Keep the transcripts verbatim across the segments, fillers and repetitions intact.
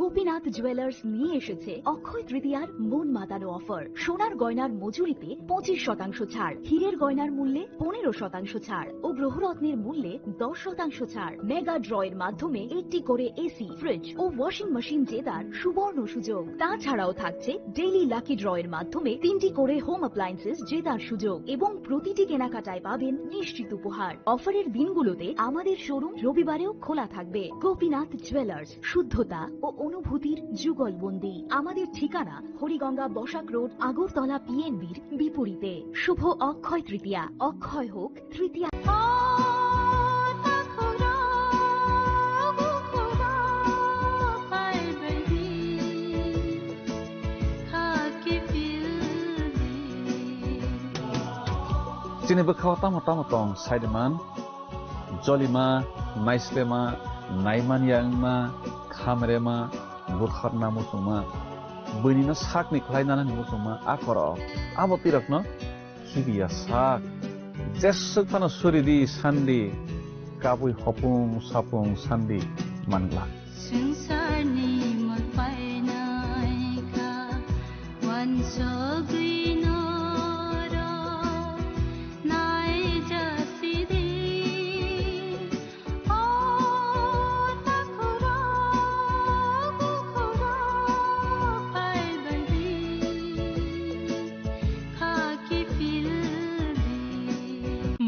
গোপীনাথ জুয়েলার্স নিয়ে এসেছে অক্ষয় তৃতীয়ার মন মাতানো অফার। সোনার গয়নার মজুরিতে পঁচিশ শতাংশ ছাড়, হীরের গয়নার মূল্যে পনেরো শতাংশ ছাড় ও গ্রহরত্নের মূল্যে দশ শতাংশ ছাড়। মেগা ড্র এর মাধ্যমে একটি করে এসি, ফ্রিজ ও ওয়াশিং মেশিন জেতার সুবর্ণ সুযোগ। তাছাড়াও থাকছে ডেইলি লাকি ড্র এর মাধ্যমে তিনটি করে হোম অ্যাপ্লায়েন্সেস জেতার সুযোগ এবং প্রতিটি কেনাকাটায় পাবেন নিশ্চিত উপহার। অফারের দিনগুলোতে আমাদের শোরুম রবিবারেও খোলা থাকবে। গোপীনাথ জুয়েলার্স, শুদ্ধতা ও অনুভূতির যুগলবন্দি। আমাদের ঠিকানা হরিগঙ্গা বসাক রোড, আগরতলা পিএনবির বিপরীতে। শুভ অক্ষয় তৃতীয়া, অক্ষয় হোক তৃতীয়া। Chini bwkhao tamo tamo tong saiman, jolima, naislema, naimanya wngma, khamrema, butharna muchungma, buinino sakni khlai nanani muchungma a korok. Abo twirokno khibiya sak. Jeswk phano suridi sandi, kabui hopung sapung sandi mangla. Swngcharni mol painai kha, uansugwi norok naijasidi. O takhurok, bukhurok phaibaidi, khaki pildi.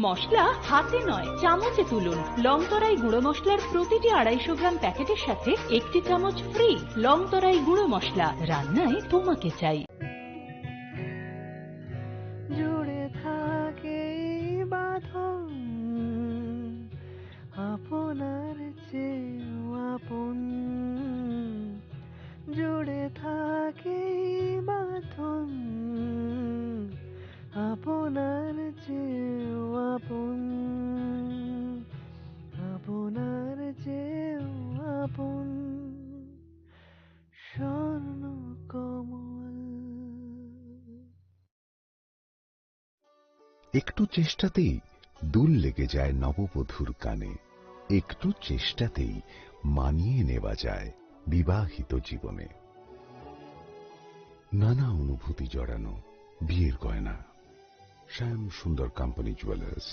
মশলা হাতে নয়, চামচে তুলুন। লংতরাই গুঁড়ো মশলার প্রতিটি আড়াইশো গ্রাম প্যাকেটের সাথে একটি চামচ ফ্রি। লংতরাই গুঁড়ো মশলা, রান্নায় তোমাকে চাই। জুড়ে থাকে এই বাঁধন, আপনার চেয়েও আপন। জুড়ে থাকে এই বাঁধন, আপনার চেয়েও আপন, আপনার চেয়েও আপন। স্বর্ণ কমল। একটু চেষ্টাতেই দুল লেগে যায় নববধূর কানে, একটু চেষ্টাতেই মানিয়ে নেওয়া যায় বিবাহিত জীবনে। নানা অনুভূতি জড়ানো বিয়ের গয়না। শ্যাম সুন্দর কোম্পানি জুয়েলার্স।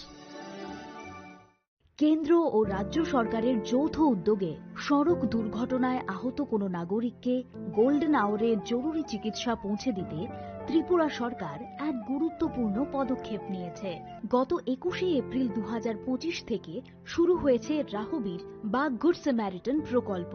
কেন্দ্র ও রাজ্য সরকারের যৌথ উদ্যোগে সড়ক দুর্ঘটনায় আহত কোনো নাগরিককে গোল্ডেন আওয়ারে জরুরি চিকিৎসা পৌঁছে দিতে ত্রিপুরা সরকার এক গুরুত্বপূর্ণ পদক্ষেপ নিয়েছে। গত একুশে এপ্রিল দু হাজার পঁচিশ থেকে শুরু হয়েছে রাহবীর বা গুড স্যামারিটান প্রকল্প।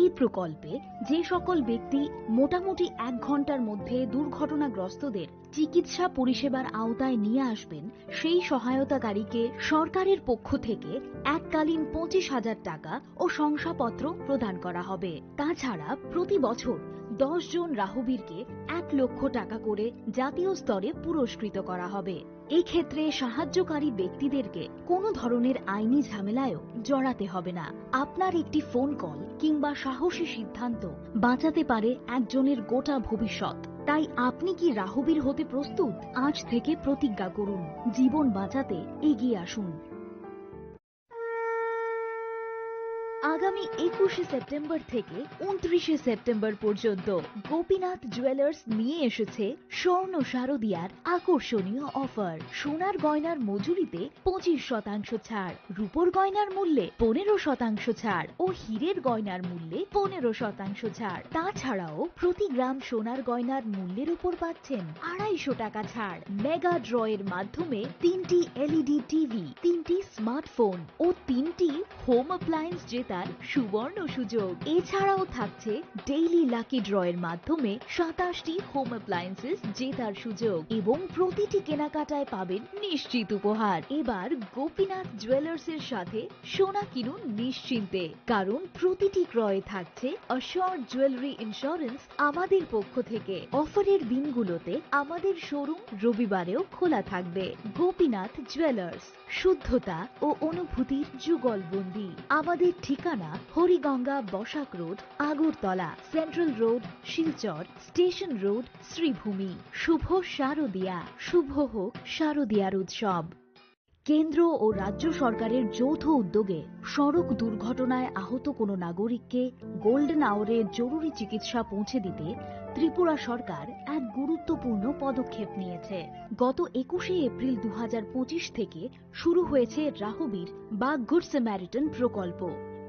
এই প্রকল্পে যে সকল ব্যক্তি মোটামুটি এক ঘন্টার মধ্যে দুর্ঘটনাগ্রস্তদের চিকিৎসা পরিষেবার আওতায় নিয়ে আসবেন, সেই সহায়তাকারীকে সরকারের পক্ষ থেকে এককালীন পঁচিশ হাজার টাকা ও শংসাপত্র প্রদান করা হবে। তাছাড়া প্রতি বছর দশ জন রাহবীরকে এক লক্ষ টাকা করে জাতীয় স্তরে পুরস্কৃত করা হবে। এক্ষেত্রে সাহায্যকারী ব্যক্তিদেরকে কোনো ধরনের আইনি ঝামেলায়ও জড়াতে হবে না। আপনার একটি ফোন কল কিংবা সাহসী সিদ্ধান্ত বাঁচাতে পারে একজনের গোটা ভবিষ্যৎ। তাই আপনি কি রাহবীর হতে প্রস্তুত? আজ থেকে প্রতিজ্ঞা করুন, জীবন বাঁচাতে এগিয়ে আসুন। আগামী একুশে সেপ্টেম্বর থেকে ঊনত্রিশে সেপ্টেম্বর পর্যন্ত গোপীনাথ জুয়েলার্স নিয়ে এসেছে স্বর্ণ শারদিয়ার আকর্ষণীয় অফার। সোনার গয়নার মজুরিতে পঁচিশ শতাংশ ছাড়, রূপোর গয়নার মূল্যে পনেরো শতাংশ ছাড় ও হীরের গয়নার মূল্যে পনেরো শতাংশ ছাড়। তাছাড়াও প্রতি গ্রাম সোনার গয়নার মূল্যের উপর পাচ্ছেন আড়াইশো টাকা ছাড়। মেগা ড্র এর মাধ্যমে তিনটি এলইডি টিভি, তিনটি স্মার্টফোন ও তিনটি হোম অ্যাপ্লায়েন্স জেতার সুবর্ণ সুযোগ। এছাড়াও থাকছে ডেইলি লাকি ড্র এর মাধ্যমে সাতাশটি হোম অ্যাপ্লায়েন্সেস জেতার সুযোগ এবং প্রতিটি কেনাকাটায় পাবেন নিশ্চিত উপহার। এবার গোপীনাথ জুয়েলার্স এর সাথে সোনা কিনুন নিশ্চিন্তে, কারণ প্রতিটি ক্রয়ে থাকছে অ্যাসিওর জুয়েলারি ইন্স্যুরেন্স আমাদের পক্ষ থেকে। অফারের দিনগুলোতে আমাদের শোরুম রবিবারেও খোলা থাকবে। গোপীনাথ জুয়েলার্স, শুদ্ধতা ও অনুভূতির যুগলবন্দি। আমাদের ঠিকানা Hariganga Basak road, Agartala, central road, Silchar, station road, Sribhumi. শুভ শারদিয়া, শুভ হোক শারদিয়ার উৎসব। কেন্দ্র ও রাজ্য সরকারের যৌথ উদ্যোগে সড়ক দুর্ঘটনায় আহত কোনো নাগরিককে গোল্ডেন আওয়ারে জরুরি চিকিৎসা পৌঁছে দিতে ত্রিপুরা সরকার এক গুরুত্বপূর্ণ পদক্ষেপ নিয়েছে। গত একুশে এপ্রিল দু হাজার পঁচিশ থেকে শুরু হয়েছে রাহবীর বা গুড স্যামারিটান প্রকল্প।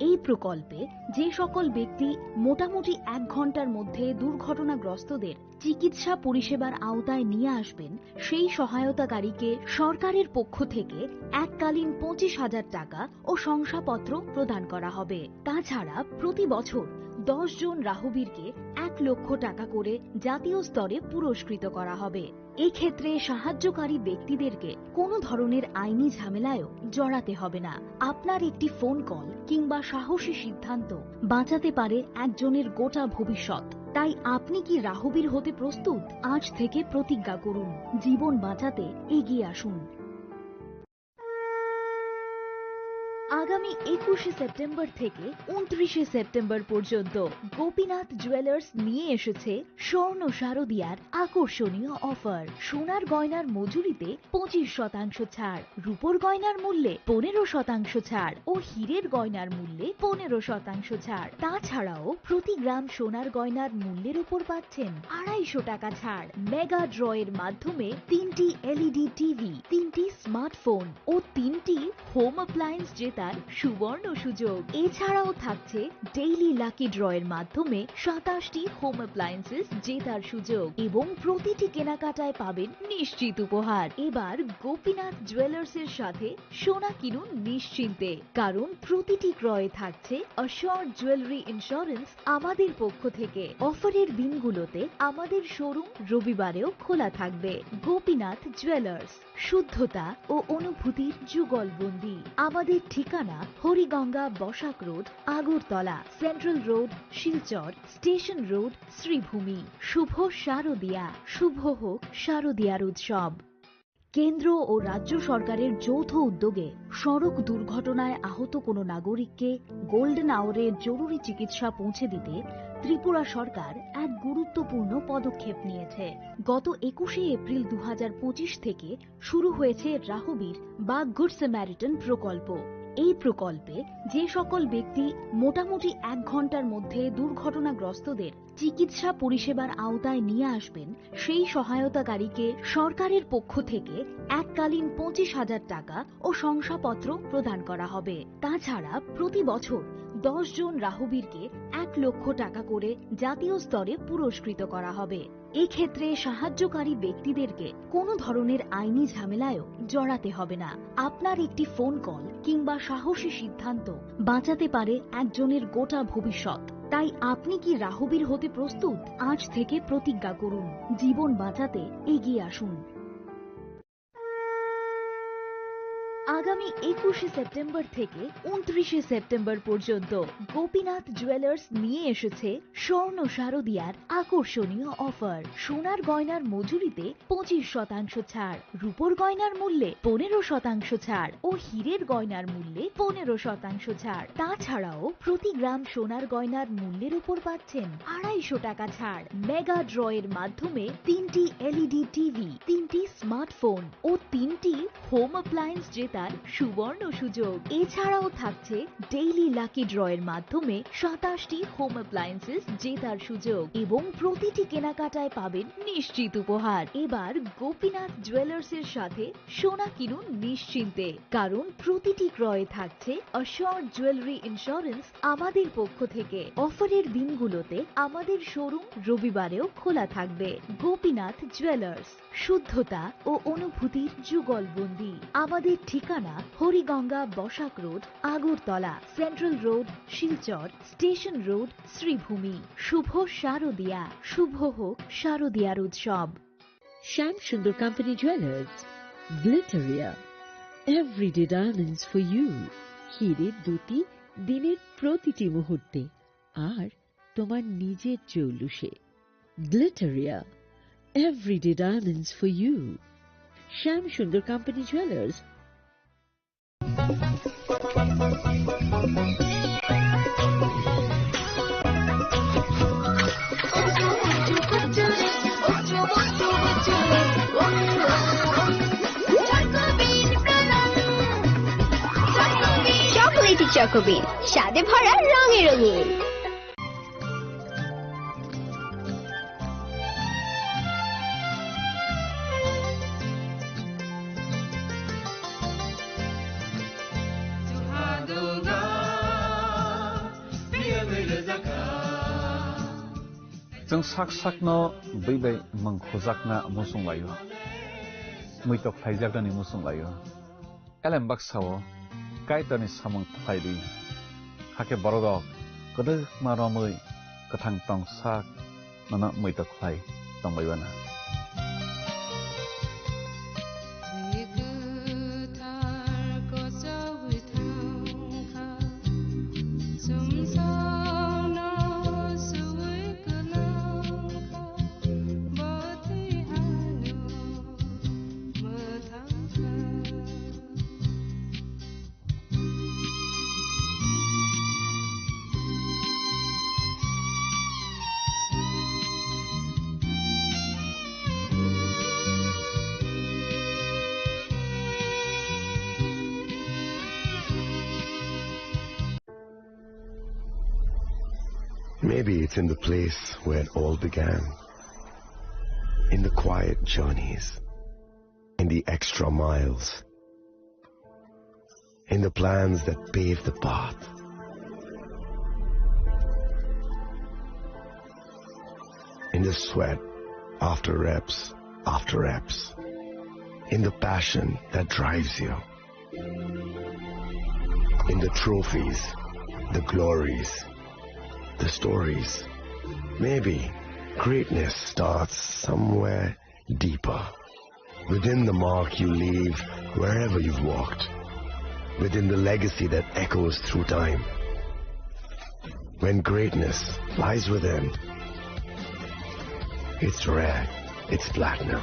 এই প্রকল্পে যে সকল ব্যক্তি মোটামুটি এক ঘন্টার মধ্যে দুর্ঘটনাগ্রস্তদের চিকিৎসা পরিষেবার আওতায় নিয়ে আসবেন, সেই সহায়তাকারীকে সরকারের পক্ষ থেকে এককালীন পঁচিশ হাজার টাকা ও শংসাপত্র প্রদান করা হবে। তাছাড়া প্রতি বছর দশ জন রাহবীরকে এক লক্ষ টাকা করে জাতীয় স্তরে পুরস্কৃত করা হবে। এক্ষেত্রে সাহায্যকারী ব্যক্তিদেরকে কোনো ধরনের আইনি ঝামেলায়ও জড়াতে হবে না। আপনার একটি ফোন কল কিংবা সাহসী সিদ্ধান্ত বাঁচাতে পারে একজনের গোটা ভবিষ্যৎ। তাই আপনি কি রাহবীর হতে প্রস্তুত? আজ থেকে প্রতিজ্ঞা করুন, জীবন বাঁচাতে এগিয়ে আসুন। আগামী একুশে সেপ্টেম্বর থেকে ঊনত্রিশে সেপ্টেম্বর পর্যন্ত গোপীনাথ জুয়েলার্স নিয়ে এসেছে স্বর্ণ শারদিয়ার আকর্ষণীয় অফার। সোনার গয়নার মজুরিতে পঁচিশ শতাংশ ছাড়, রূপোর গয়নার মূল্যে পনেরো শতাংশ ছাড় ও হীরের গয়নার মূল্যে পনেরো শতাংশ ছাড়। তাছাড়াও প্রতি গ্রাম সোনার গয়নার মূল্যের উপর পাচ্ছেন আড়াইশো টাকা ছাড়। মেগা ড্র এর মাধ্যমে তিনটি এলইডি টিভি, তিনটি স্মার্টফোন ও তিনটি হোম অ্যাপ্লায়েন্স জেতার সুবর্ণ সুযোগ। এছাড়াও থাকছে ডেইলি লাকি ড্র এর মাধ্যমে সাতাশটি হোম অ্যাপ্লায়েন্সেস জেতার সুযোগ এবং প্রতিটি কেনাকাটায় পাবেন নিশ্চিত উপহার। এবার গোপীনাথ জুয়েলার্স এর সাথে সোনা কিনুন নিশ্চিন্তে, কারণ প্রতিটি ক্রয়ে থাকছে অ্যাসিওরড জুয়েলারি ইন্স্যুরেন্স আমাদের পক্ষ থেকে। অফারের দিনগুলোতে আমাদের শোরুম রবিবারেও খোলা থাকবে। গোপীনাথ জুয়েলার্স, শুদ্ধতা ও অনুভূতির যুগলবন্দি। আমাদের ঠিকানা Hariganga Basak road, Agartala, central road, Silchar, station road, Sribhumi. শুভ শারদিয়া, শুভ হোক শারদিয়ার উৎসব। কেন্দ্র ও রাজ্য সরকারের যৌথ উদ্যোগে সড়ক দুর্ঘটনায় আহত কোনো নাগরিককে গোল্ডেন আওয়ারে জরুরি চিকিৎসা পৌঁছে দিতে ত্রিপুরা সরকার এক গুরুত্বপূর্ণ পদক্ষেপ নিয়েছে। গত একুশে এপ্রিল দু হাজার পঁচিশ থেকে শুরু হয়েছে রাহবীর বা গুড স্যামারিটান প্রকল্প। এই প্রকল্পে যে সকল ব্যক্তি মোটামুটি এক ঘন্টার মধ্যে দুর্ঘটনাগ্রস্তদের চিকিৎসা পরিষেবার আওতায় নিয়ে আসবেন, সেই সহায়তাকারীকে সরকারের পক্ষ থেকে এককালীন পঁচিশ হাজার টাকা ও শংসাপত্র প্রদান করা হবে। তাছাড়া প্রতি বছর দশ জন রাহবীরকে এক লক্ষ টাকা করে জাতীয় স্তরে পুরস্কৃত করা হবে। এক্ষেত্রে সাহায্যকারী ব্যক্তিদেরকে কোনো ধরনের আইনি ঝামেলায়ও জড়াতে হবে না। আপনার একটি ফোন কল কিংবা সাহসী সিদ্ধান্ত বাঁচাতে পারে একজনের গোটা ভবিষ্যৎ। তাই আপনি কি রাহবীর হতে প্রস্তুত? আজ থেকে প্রতিজ্ঞা করুন, জীবন বাঁচাতে এগিয়ে আসুন। আগামী একুশে সেপ্টেম্বর থেকে ঊনত্রিশে সেপ্টেম্বর পর্যন্ত গোপীনাথ জুয়েলার্স নিয়ে এসেছে স্বর্ণ শারদিয়ার আকর্ষণীয় অফার। সোনার গয়নার মজুরিতে পঁচিশ শতাংশ ছাড়, রূপোর গয়নার মূল্যে পনেরো শতাংশ ছাড় ও হীরের গয়নার মূল্যে পনেরো শতাংশ ছাড়। তাছাড়াও প্রতি গ্রাম সোনার গয়নার মূল্যের উপর পাচ্ছেন আড়াইশো টাকা ছাড়। মেগা ড্র এর মাধ্যমে তিনটি এলইডি টিভি, তিনটি স্মার্টফোন ও তিনটি হোম অ্যাপ্লায়েন্স জেতার সুবর্ণ সুযোগ। এছাড়াও থাকছে ডেইলি লাকি ড্র এর মাধ্যমে সাতাশটি হোম অ্যাপ্লায়েন্সেস জেতার সুযোগ এবং প্রতিটি কেনাকাটায় পাবেন নিশ্চিত উপহার। এবার গোপীনাথ জুয়েলার্স এর সাথে সোনা কিনুন নিশ্চিন্তে, কারণ প্রতিটি ক্রয়ে থাকছে অ্যাসিওরড জুয়েলারি ইন্স্যুরেন্স আমাদের পক্ষ থেকে। অফারের দিনগুলোতে আমাদের শোরুম রবিবারেও খোলা থাকবে। গোপীনাথ জুয়েলার্স, শুদ্ধতা ও অনুভূতির যুগলবন্দি। আমাদের ঠিকানা Hariganga Basak road, Agartala, central road, Silchar, station road, Sribhumi. শুভ শারদিয়া, শুভ হোক শারদিয়ার উৎসব। Shyam Sundar Company Jewelers, Glitteria, everyday diamonds for you। হীরের দ্যুতি দিনের প্রতিটি মুহূর্তে, আর তোমার নিজের জৌলুসে। Glitteria, everyday diamonds for you। Shyam Sundar Company Jewelers। Choco Bean, স্বাদে ভরা, রঙে রঙিন। Chwng sak sakno bwi bai mwng khujakna muchung laio, muitok khlaijaknani muchung laio. Elem baksa-o Kaitorni samung khlai di, hakhe bororok kwdwkma romwi kwthang tong sak nono muitok khlai tongbai uanw. Maybe it's in the place where it all began. In the quiet journeys, in the extra miles, in the plans that pave the path, in the sweat after reps after reps, in the passion that drives you, in the trophies, the glories, the stories. Maybe greatness starts somewhere deeper. Within the mark you leave wherever you've walked. Within the legacy that echoes through time. When greatness lies within, it's rare, it's platinum.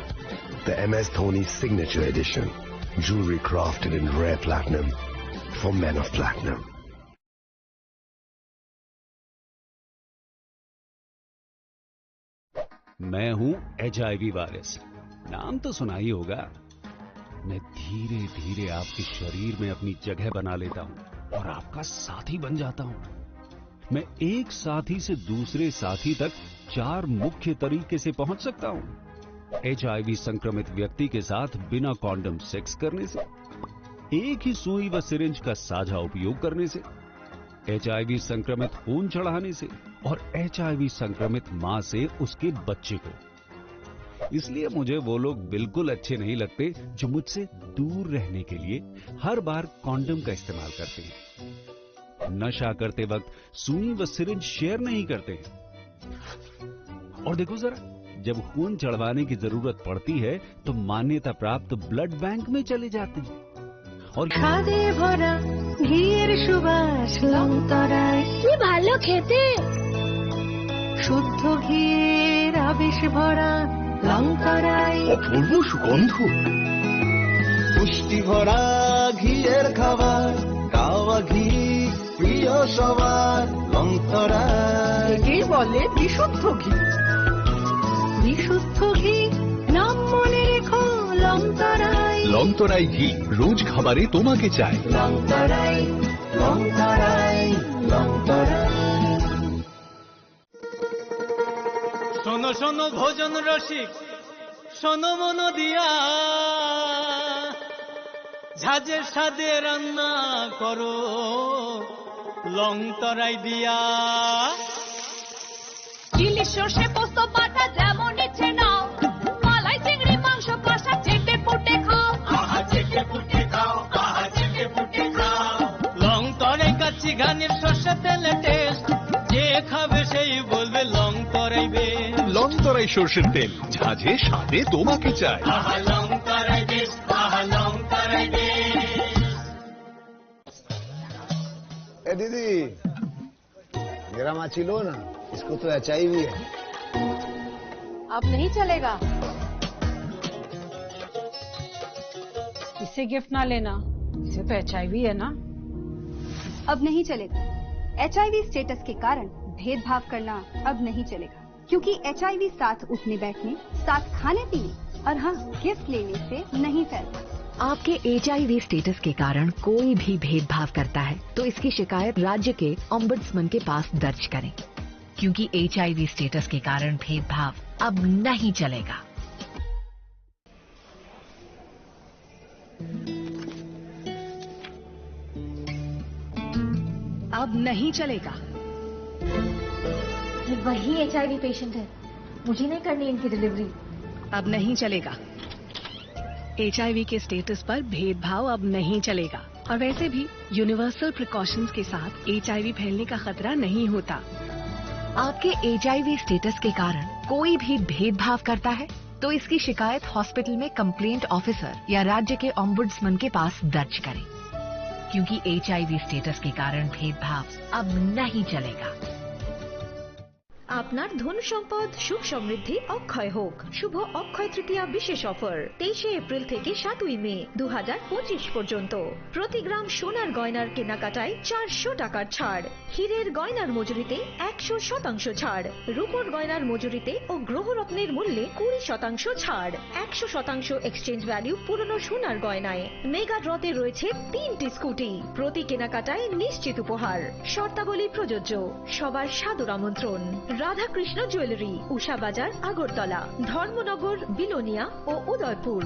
The M S Dhoni Signature Edition. Jewelry crafted in rare platinum for men of platinum. मैं हूं HIV virus. नाम तो सुना ही होगा। मैं धीरे-धीरे आपके शरीर में अपनी जगह बना लेता हूं और आपका साथी बन जाता हूं। मैं एक साथी से दूसरे साथी तक चार मुख्य तरीके से पहुंच सकता हूं। एचआईवी संक्रमित व्यक्ति के साथ बिना कॉन्डम सेक्स करने से, एक ही सुई व सिरिंज का साझा उपयोग करने से, एचआईवी संक्रमित खून चढ़ाने से और एचआईवी संक्रमित मां से उसके बच्चे को। इसलिए मुझे वो लोग बिल्कुल अच्छे नहीं लगते जो मुझसे दूर रहने के लिए हर बार कॉन्डम का इस्तेमाल करते हैं, नशा करते वक्त सुई व सिरिंज शेयर नहीं करते हैं। और देखो जरा, जब खून चढ़वाने की जरूरत पड़ती है, तो मान्यता प्राप्त ब्लड बैंक में चले जाते हैं। और স্বাদে ভরা ঘিয়ের সুবাস লংতরায়। কি ভালো খেতে। শুদ্ধ ঘিয়ের আবেশ ভরা লংতরায়। অপূর্ব সুগন্ধ। পুষ্টি ভরা ঘিয়ের খাবার, কাওয়া ঘি প্রিয় সবার, লংতরায়। একেই বলে বিশুদ্ধ ঘি। বিশুদ্ধ ঘি, নাম মনে রেখো, লংতরায়। লংতরাই ঘি, রোজ খাবারে তোমাকে চাই। লংতরায়, লংতরায়, লংতরায়। শোনো, শোনো, ভোজন রসিক, শোনো মন দিয়া, ঝাঁঝের স্বাদে রান্না করো লং তরাই দিয়া। ইলিশ সর্ষে পোস্ত বাটা যেমন ইচ্ছে নাও, মালাই চিংড়ি মাংস কষা চেটে পুটে খাও। আহা, চেটে পুটে খাও, আহা, চেটে পুটে খাও। লং তরাই কাচ্চি ঘানির সর্ষে তেলে টেস্ট, যে খাবে সেই বলবে লং তরাই বেশ। লং তরাই সর্ষের তেল, ঝাঁঝে স্বাদে তোমাকে চাই। আহা, লং তরাই বেশ, আহা, লং তরাই বেশ। ए दीदी, मेरा माची लो ना, इसको तो एचआईवी है। अब नहीं चलेगा। इसे गिफ्ट ना लेना, इसे तो एचआईवी है ना। अब नहीं चलेगा। एचआईवी स्टेटस के कारण भेदभाव करना अब नहीं चलेगा, क्योंकि एचआईवी साथ उठने बैठने, साथ खाने पीने और हाँ, गिफ्ट लेने से नहीं फैलता। आपके एचआईवी स्टेटस के कारण कोई भी भेदभाव करता है, तो इसकी शिकायत राज्य के ओम्बुड्समैन के पास दर्ज करें, क्योंकि एचआईवी स्टेटस के कारण भेदभाव अब नहीं चलेगा। अब नहीं चलेगा। ये वही एचआईवी पेशेंट है, मुझे नहीं करनी इनकी डिलीवरी। अब नहीं चलेगा। एचआईवी के स्टेटस पर भेदभाव अब नहीं चलेगा। और वैसे भी यूनिवर्सल प्रिकॉशंस के साथ एचआईवी फैलने का खतरा नहीं होता। आपके एचआईवी स्टेटस के कारण कोई भी भेदभाव करता है, तो इसकी शिकायत हॉस्पिटल में कंप्लेंट ऑफिसर या राज्य के ओम्बुड्समैन के पास दर्ज करें, क्योंकि एचआईवी स्टेटस के कारण भेदभाव अब नहीं चलेगा। আপনার ধন সম্পদ সুখ সমৃদ্ধি অক্ষয় হোক। শুভ অক্ষয় তৃতীয়া বিশেষ অফার, তেইশে এপ্রিল থেকে সাতই মে দু হাজার পঁচিশ পর্যন্ত। প্রতি গ্রাম সোনার গয়নার কেনাকাটায় চারশো টাকার ছাড়, হীরের গয়নার মজুরিতে একশো শতাংশ ছাড়, রূপোর গয়নার মজুরিতে ও গ্রহরত্নের মূল্যে কুড়ি শতাংশ ছাড়, একশো শতাংশ এক্সচেঞ্জ ভ্যালু পুরনো সোনার গয়নায়। মেগা ড্রতে রয়েছে তিনটি স্কুটি, প্রতি কেনাকাটায় নিশ্চিত উপহার। শর্তাবলী প্রযোজ্য। সবার সাদর আমন্ত্রণ। রাধাকৃষ্ণ জুয়েলারি, উষা বাজার, আগরতলা, ধর্মনগর, বিলোনিয়া ও উদয়পুর।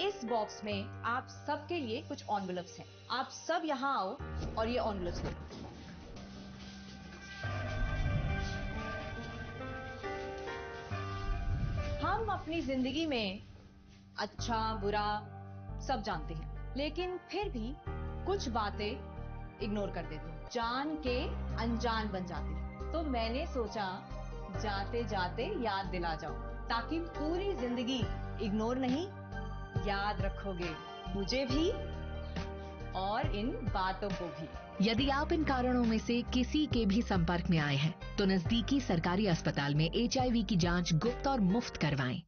इस बॉक्स में आप सबके लिए कुछ एनवेलप्स हैं। आप सब यहाँ आओ और ये एनवेलप्स लो। हम अपनी जिंदगी में अच्छा, बुरा सब जानते हैं, लेकिन फिर भी कुछ बातें इग्नोर कर देते हैं, जान के अनजान बन जाते हैं। तो मैंने सोचा, जाते जाते याद दिला जाऊं, ताकि पूरी जिंदगी इग्नोर नहीं, याद रखोगे मुझे भी और इन बातों को भी। यदि आप इन कारणों में से किसी के भी संपर्क में आए हैं, तो नजदीकी सरकारी अस्पताल में एचआईवी की जांच गुप्त और मुफ्त करवाएं।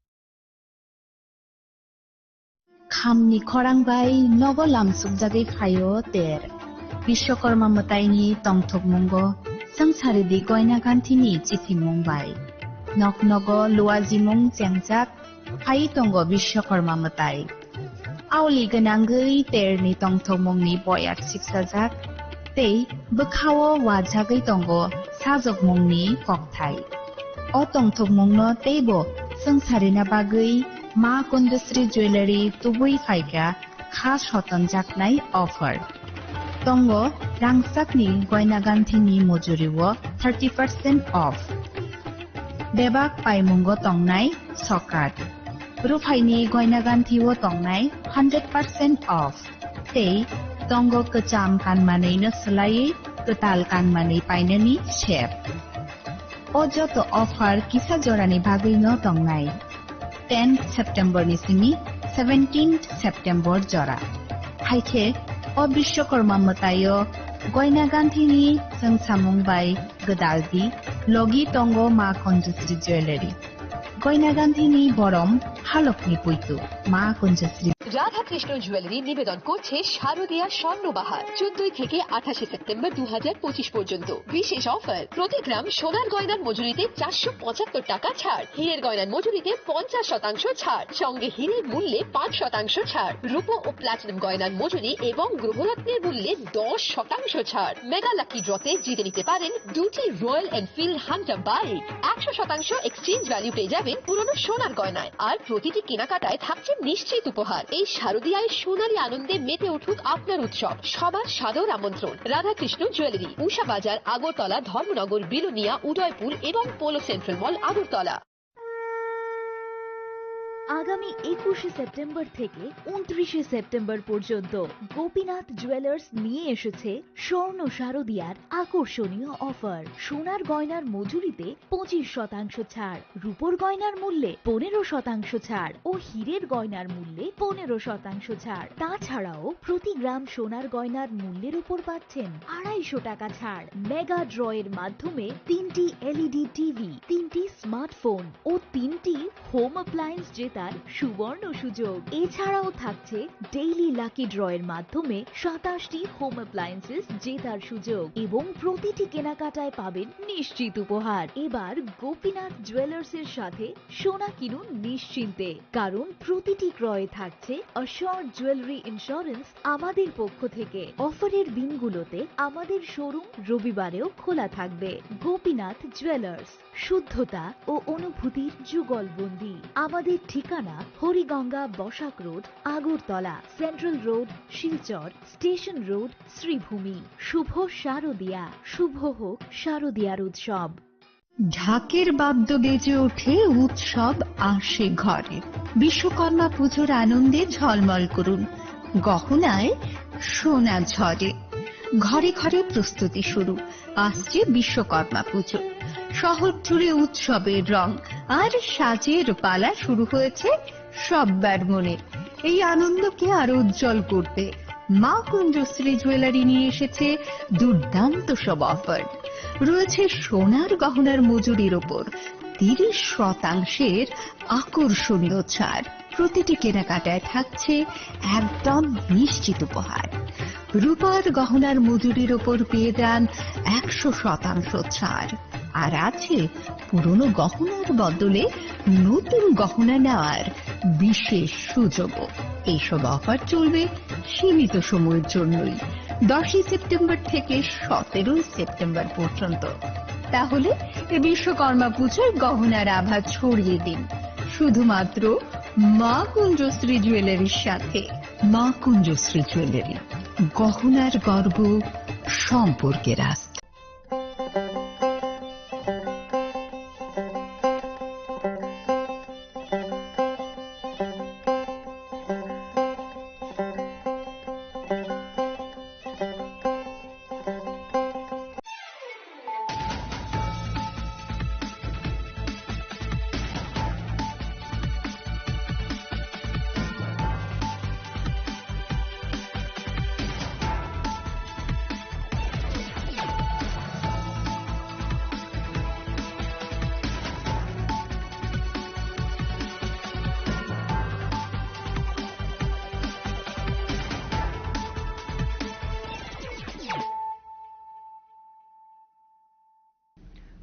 Khamni khorang bai nogo lamsukjagwi phaio ter. Bishwakarma mwtaini tongthokmungo swngcharidi goina ganthini chithimung bai. Nok nogo luajimung chengjak phai tongo Bishwakarma mwtai. Aoli gwnangwi terni tongthokmungni boyat sipsajak tei bwkhao wajagwi tongo sajokmungni kokthai. O tongthokmungno teibo swngcharina bagwi Ma Kundasri Jewellery tubui phaikha kha sotonjaknai offer. Tongo rangchakni goina ganthini mojuriwo thirty percent off. Bebak paimungo tongnai sokat. Ruphaini goina ganthio tongnai hundred percent off. Tei tongo kwcham kanmanwino swlaiwi kwtal kanmanwi painani sep. O joto offer kisa jorani bagwino tongnai. Tenth September ni simi seventeenth September jora. Hai khe o Bishwakarma mwtaio goina ganthini chwngsamung bai gwdaldi logi tongo Ma Kanjasri Jewellery. Goina ganthini borom halokni puitu Ma Kanjasri. Radhakrishna jewellery নিবেদন করছে শারদীয়া স্বর্ণবাহার, চোদ্দই থেকে আঠাশে সেপ্টেম্বর দু হাজার পঁচিশ পর্যন্ত। বিশেষ অফার, প্রতি গ্রাম সোনার গয়নার মজুরিতে চারশো পঁচাত্তর টাকা ছাড়, হীরের গয়নার মজুরিতে পঞ্চাশ শতাংশ ছাড়, সঙ্গে হীরের মূল্যে পাঁচ শতাংশ ছাড়, রূপো ও প্লাটিনাম গয়নার মজুরি এবং গ্রহরত্নের মূল্যে দশ শতাংশ ছাড়। মেগা লাকি ড্রতে জিতে নিতে পারেন দুটি রয়্যাল এনফিল্ড হান্টার বাইক, একশো শতাংশ এক্সচেঞ্জ ভ্যালু পেয়ে যাবেন পুরনো সোনার গয়নায়। আর প্রতিটি কেনাকাটায় থাকছে নিশ্চিত উপহার। এই শারদীয়ায় সোনালী আনন্দে মেতে উঠুক আপনার উৎসব। সবার সাদর আমন্ত্রণ। রাধাকৃষ্ণ জুয়েলারি, উষা বাজার, আগরতলা, ধর্মনগর, বিলোনিয়া, উদয়পুর এবং পোলো সেন্ট্রাল মল, আগরতলা। আগামী একুশে সেপ্টেম্বর থেকে ঊনত্রিশে সেপ্টেম্বর পর্যন্ত গোপীনাথ জুয়েলার্স নিয়ে এসেছে স্বর্ণ শারদিয়ার আকর্ষণীয় অফার। সোনার গয়নার মজুরিতে পঁচিশ শতাংশ ছাড়, রূপোর গয়নার মূল্যে পনেরো শতাংশ ছাড় ও হীরের গয়নার মূল্যে পনেরো শতাংশ ছাড়। তাছাড়াও প্রতি গ্রাম সোনার গয়নার মূল্যের উপর পাচ্ছেন আড়াইশো টাকা ছাড়। মেগা ড্রয়ের মাধ্যমে তিনটি এলইডি টিভি, তিনটি স্মার্টফোন ও তিনটি হোম অ্যাপ্লায়েন্স জেতার সুবর্ণ সুযোগ। এছাড়াও থাকছে ডেইলি লাকি ড্রয়ের মাধ্যমে সাতাশটি হোম অ্যাপ্লায়েন্সেস জেতার সুযোগ এবং প্রতিটি কেনাকাটায় পাবেন নিশ্চিত উপহার। এবার গোপীনাথ জুয়েলার্সের সাথে সোনা কিনুন নিশ্চিন্তে, কারণ প্রতিটি ক্রয়ে থাকছে অ্যাসিওরড জুয়েলারি ইন্স্যুরেন্স আমাদের পক্ষ থেকে। অফারের দিনগুলোতে আমাদের শোরুম রবিবারেও খোলা থাকবে। গোপীনাথ জুয়েলার্স, শুদ্ধতা ও অনুভূতির যুগলবন্দি। আমাদের ঠিকানা Hariganga Basak road, Agartala, central road, Silchar, station road, Sribhumi. শুভ শারদিয়া, শুভ হোক শারদিয়ার উৎসব। ঢাকের বাদ্য বেজে ওঠে, উৎসব আসে ঘরে। বিশ্বকর্মা পুজোর আনন্দে ঝলমল করুন, গহনায় সোনা ঝরে। ঘরে ঘরে প্রস্তুতি শুরু, আসছে বিশ্বকর্মা পুজো। শহর জুড়ে উৎসবের রং, আর সাজের পালা শুরু হয়েছে সব্বার মনে। এই আনন্দকে আরো উজ্জ্বল করতে মা কুঞ্জশ্রী জুয়েলারি নিয়ে এসেছে দুর্দান্ত সব অফার। রয়েছে সোনার গহনার মজুরির ওপর তিরিশ শতাংশের আকর্ষণীয় ছাড়। প্রতিটি কেনাকাটায় থাকছে একদম নিশ্চিত উপহার। রূপার গহনার মজুরির ওপর পেয়ে যান একশো শতাংশ ছাড়। আর আছে পুরনো গহনার বদলে নতুন গহনা নেওয়ার বিশেষ সুযোগও। এইসব অফার চলবে সীমিত সময়ের জন্যই, দশই সেপ্টেম্বর থেকে সতেরোই সেপ্টেম্বর পর্যন্ত। তাহলে এ বিশ্বকর্মা পুজোয় গহনার আভা ছড়িয়ে দিন শুধুমাত্র মা কুঞ্জশ্রী জুয়েলারির সাথে। মা কুঞ্জশ্রী জুয়েলারি, গহনার গর্ব, সম্পর্কের আস্থা।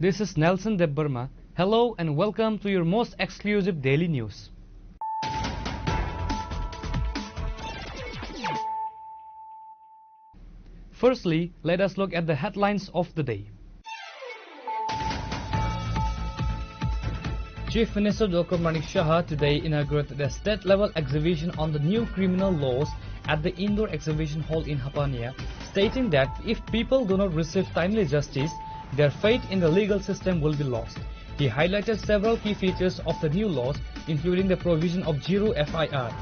This is Nelson Debbarma. Hello and welcome to your most exclusive daily news. Firstly, let us look at the headlines of the day. Chief Minister Doctor Manik Saha today inaugurated a state-level exhibition on the new criminal laws at the Indoor Exhibition Hall in Hapania, stating that if people do not receive timely justice, their faith in the legal system will be lost. He highlighted several key features of the new laws, including the provision of zero F I R.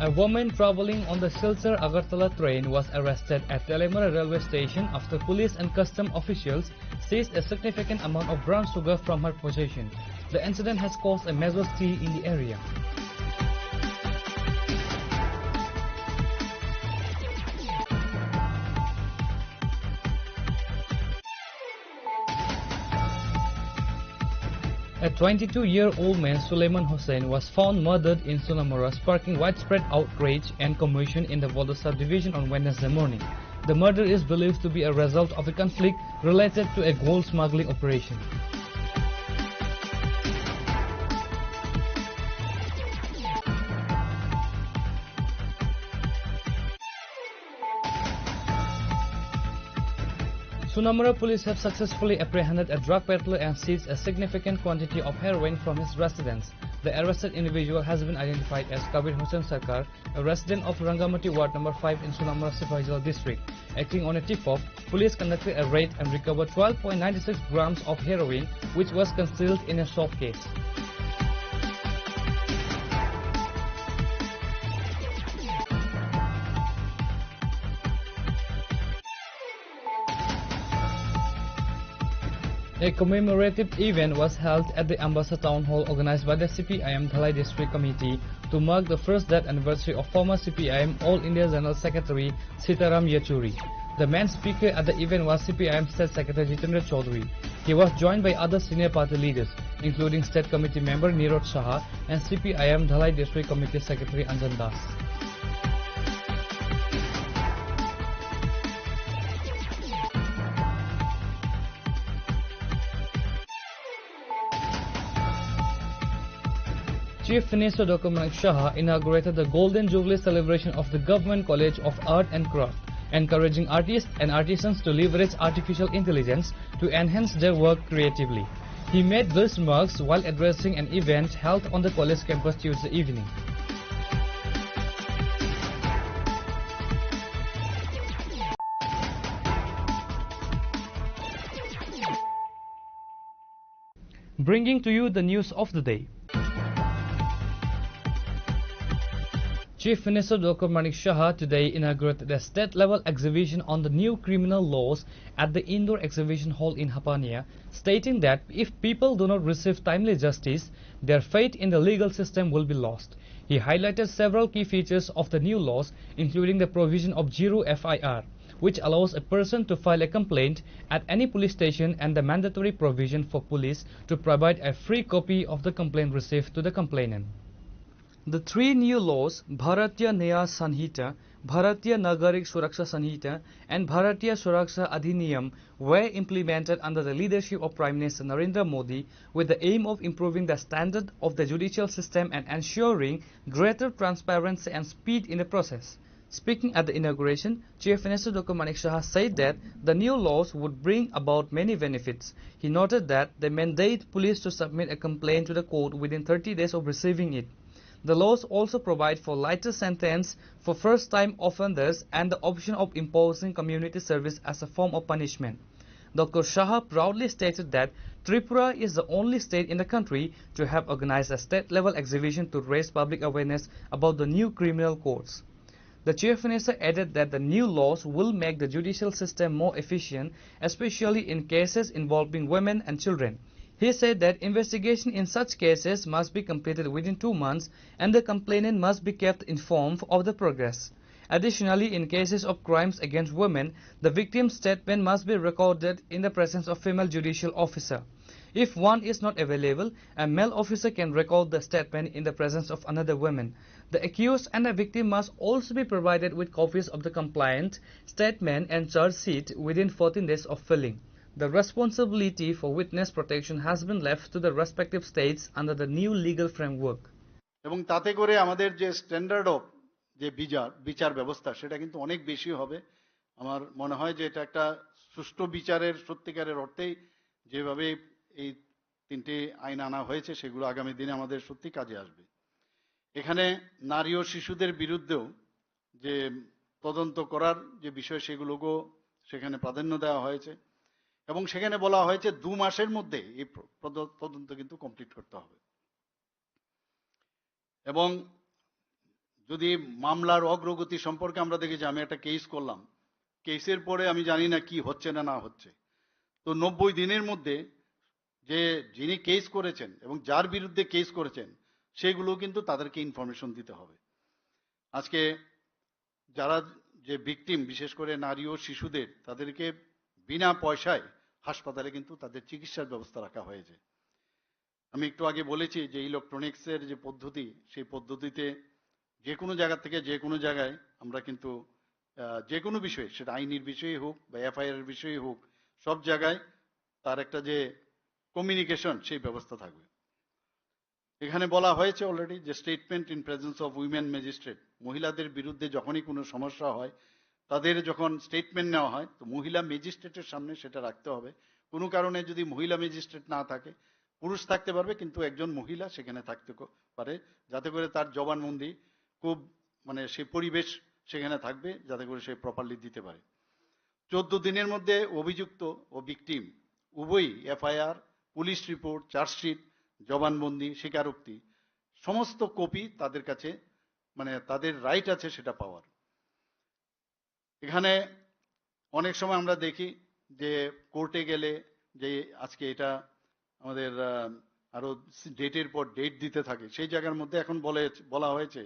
A woman traveling on the Silchar Agartala train was arrested at Teliamura railway station after police and custom officials seized a significant amount of brown sugar from her possession. The incident has caused a major stir in the area. A twenty-two-year-old man, Suleiman Hussain, was found murdered in Sonamura, sparking widespread outrage and commotion in the Vodosar division on Wednesday morning. The murder is believed to be a result of a conflict related to a gold smuggling operation. Sonamura police have successfully apprehended a drug peddler and seized a significant quantity of heroin from his residence. The arrested individual has been identified as Kabir Hussain Sarkar, a resident of Rangamati Ward number five in Sonamura Sipahijola district. Acting on a tip-off, police conducted a raid and recovered twelve point nine six grams of heroin, which was concealed in a soap case. A commemorative event was held at the Ambassa Town Hall, organized by the C P I M Dhalai District Committee, to mark the first death anniversary of former C P I M All India General Secretary Sitaram Yechury. The main speaker at the event was C P I M State Secretary Jitendra Chaudhary. He was joined by other senior party leaders, including State Committee member Nirod Saha and C P I M Dhalai District Committee Secretary Anjan Das. Chief Minister Doctor Manik Saha inaugurated the Golden Jubilee celebration of the Government College of Art and Craft, encouraging artists and artisans to leverage artificial intelligence to enhance their work creatively. He made these remarks while addressing an event held on the college campus Tuesday evening. Bringing to you the news of the day. Chief Minister Doctor Manik Saha today inaugurated a state-level exhibition on the new criminal laws at the Indoor Exhibition Hall in Hapania, stating that if people do not receive timely justice, their faith in the legal system will be lost. He highlighted several key features of the new laws, including the provision of zero F I R, which allows a person to file a complaint at any police station, and the mandatory provision for police to provide a free copy of the complaint received to the complainant. The three new laws, Bharatiya Nyaya Sanhita, Bharatiya Nagarik Suraksha Sanhita, and Bharatiya Suraksha Adhiniyam, were implemented under the leadership of Prime Minister Narendra Modi with the aim of improving the standard of the judicial system and ensuring greater transparency and speed in the process. Speaking at the inauguration, Chief Minister Doctor Manik Saha said that the new laws would bring about many benefits. He noted that they mandate police to submit a complaint to the court within thirty days of receiving it. The laws also provide for lighter sentence for first-time offenders and the option of imposing community service as a form of punishment. Doctor Saha proudly stated that Tripura is the only state in the country to have organized a state-level exhibition to raise public awareness about the new criminal codes. The Chief Minister added that the new laws will make the judicial system more efficient, especially in cases involving women and children. He said that investigation in such cases must be completed within two months and the complainant must be kept informed of the progress. Additionally, in cases of crimes against women, the victim's statement must be recorded in the presence of female judicial officer. If one is not available, a male officer can record the statement in the presence of another woman. The accused and the victim must also be provided with copies of the complaint, statement and charge sheet within fourteen days of filing. The responsibility for witness protection has been left to the respective states under the new legal framework. এবং তাতে করে আমাদের যে standard of যে বিচার বিচার ব্যবস্থা, সেটা কিন্তু অনেক বেশি হবে। আমার মনে হয় যে এটা একটা সুষ্ঠু বিচারের সত্যিকারের অর্থেই যেভাবে এই তিনটি আইন আনা হয়েছে, সেগুলো আগামী দিনে আমাদের সত্যি কাজে আসবে। এখানে নারী ও শিশুদের বিরুদ্ধেও যে তদন্ত করার যে বিষয়, সেগুলোকেও সেখানে প্রাধান্য দেওয়া হয়েছে এবং সেখানে বলা হয়েছে দু মাসের মধ্যে এই প্র- তদ- তদন্ত কিন্তু কমপ্লিট করতে হবে। এবং যদি মামলার অগ্রগতি সম্পর্কে আমরা দেখি যে আমি একটা কেস করলাম, কেসের পরে আমি জানি না কি হচ্ছে না না হচ্ছে, তো নব্বই দিনের মধ্যে যে যিনি কেস করেছেন এবং যার বিরুদ্ধে কেস করেছেন, সেগুলো কিন্তু তাদেরকে ইনফরমেশন দিতে হবে। আজকে যারা যে ভিকটিম, বিশেষ করে নারী ও শিশুদের, তাদেরকে বিনা পয়সায় হাসপাতালে কিন্তু তাদের চিকিৎসার ব্যবস্থা রাখা হয়েছে। আমি একটু আগে বলেছি যে ইলেকট্রনিক্সের যে পদ্ধতি, সেই পদ্ধতিতে যে কোনো জায়গা থেকে যে কোনো জায়গায় আমরা কিন্তু আহ, যে কোনো বিষয়ে, সেটা আইনের বিষয়ে হোক বা এফআইআর এর বিষয়ে হোক, সব জায়গায় তার একটা যে কমিউনিকেশন, সেই ব্যবস্থা থাকবে। এখানে বলা হয়েছে অলরেডি যে statement in presence of women magistrate, মহিলাদের বিরুদ্ধে যখনই কোনো সমস্যা হয়, তাদের যখন স্টেটমেন্ট নেওয়া হয়, তো মহিলা ম্যাজিস্ট্রেটের সামনে সেটা রাখতে হবে। কোনো কারণে যদি মহিলা ম্যাজিস্ট্রেট না থাকে, পুরুষ থাকতে পারবে, কিন্তু একজন মহিলা সেখানে থাকতে ক-, পারে, যাতে করে তার জবানবন্দি খুব, মানে, সেই পরিবেশ সেখানে থাকবে, যাতে করে সে প্রপারলি দিতে পারে। চোদ্দ দিনের মধ্যে অভিযুক্ত ও ভিকটিম উভয়ই এফআইআর, পুলিশ রিপোর্ট, চার্জশিট, জবানবন্দি, স্বীকারোক্তি, সমস্ত কপি তাদের কাছে, মানে, তাদের রাইট আছে সেটা পাওয়ার। এখানে অনেক সময় আমরা দেখি যে কোর্টে গেলে, যে আজকে এটা আমাদের, আহ, আরো ডেটের পর ডেট দিতে থাকে, সেই জায়গার মধ্যে এখন বলে, বলা হয়েছে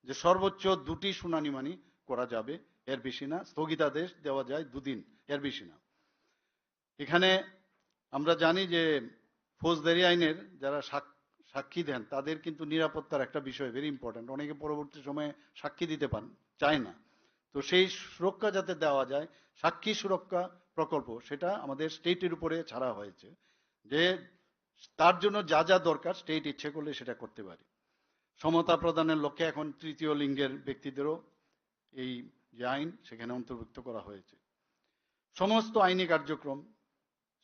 যে সর্বোচ্চ দুটি শুনানি মানি করা যাবে, এর বেশি না। স্থগিতাদেশ দেওয়া যায় দুদিন, এর বেশি না। এখানে আমরা জানি যে ফৌজদারি আইনের যারা সাক-, সাক্ষী দেন, তাদের কিন্তু নিরাপত্তার একটা বিষয়, ভেরি ইম্পর্ট্যান্ট। অনেকে পরবর্তী সময়ে সাক্ষী দিতে পান, চায় না। তো সেই সুরক্ষা যাতে দেওয়া যায়, সাক্ষী সুরক্ষা প্রকল্প, সেটা আমাদের স্টেটের উপরে ছাড়া হয়েছে, যে তার জন্য যা যা দরকার স্টেট ইচ্ছে করলে সেটা করতে পারে। সমতা প্রদানের লক্ষ্যে এখন তৃতীয় লিঙ্গের ব্যক্তিদেরও এই যে আইন, সেখানে অন্তর্ভুক্ত করা হয়েছে। সমস্ত আইনি কার্যক্রম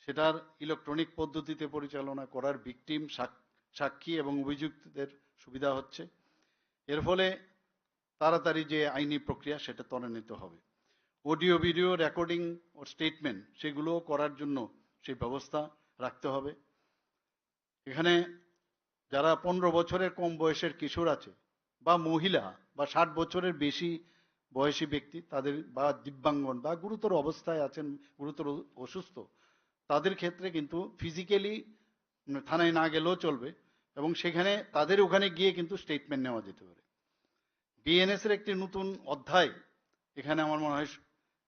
সেটার ইলেকট্রনিক পদ্ধতিতে পরিচালনা করার ভিকটিম, সাক-, সাক্ষী এবং অভিযুক্তদের সুবিধা হচ্ছে। এর ফলে তাড়াতাড়ি যে আইনি প্রক্রিয়া, সেটা ত্বরান্বিত হবে। অডিও ভিডিও রেকর্ডিং ও স্টেটমেন্ট, সেগুলোও করার জন্য সেই ব্যবস্থা রাখতে হবে। এখানে যারা পনেরো বছরের কম বয়সের কিশোর আছে বা মহিলা বা ষাট বছরের বেশি বয়সী ব্যক্তি, তাদের বা দিব্যাঙ্গন বা গুরুতর অবস্থায় আছেন, গুরুতর অসুস্থ, তাদের ক্ষেত্রে কিন্তু ফিজিক্যালি থানায় না গেলেও চলবে এবং সেখানে তাদের ওখানে গিয়ে কিন্তু স্টেটমেন্ট নেওয়া যেতে পারে। বিএনএস এর একটি নতুন অধ্যায় এখানে আমার মনে হয়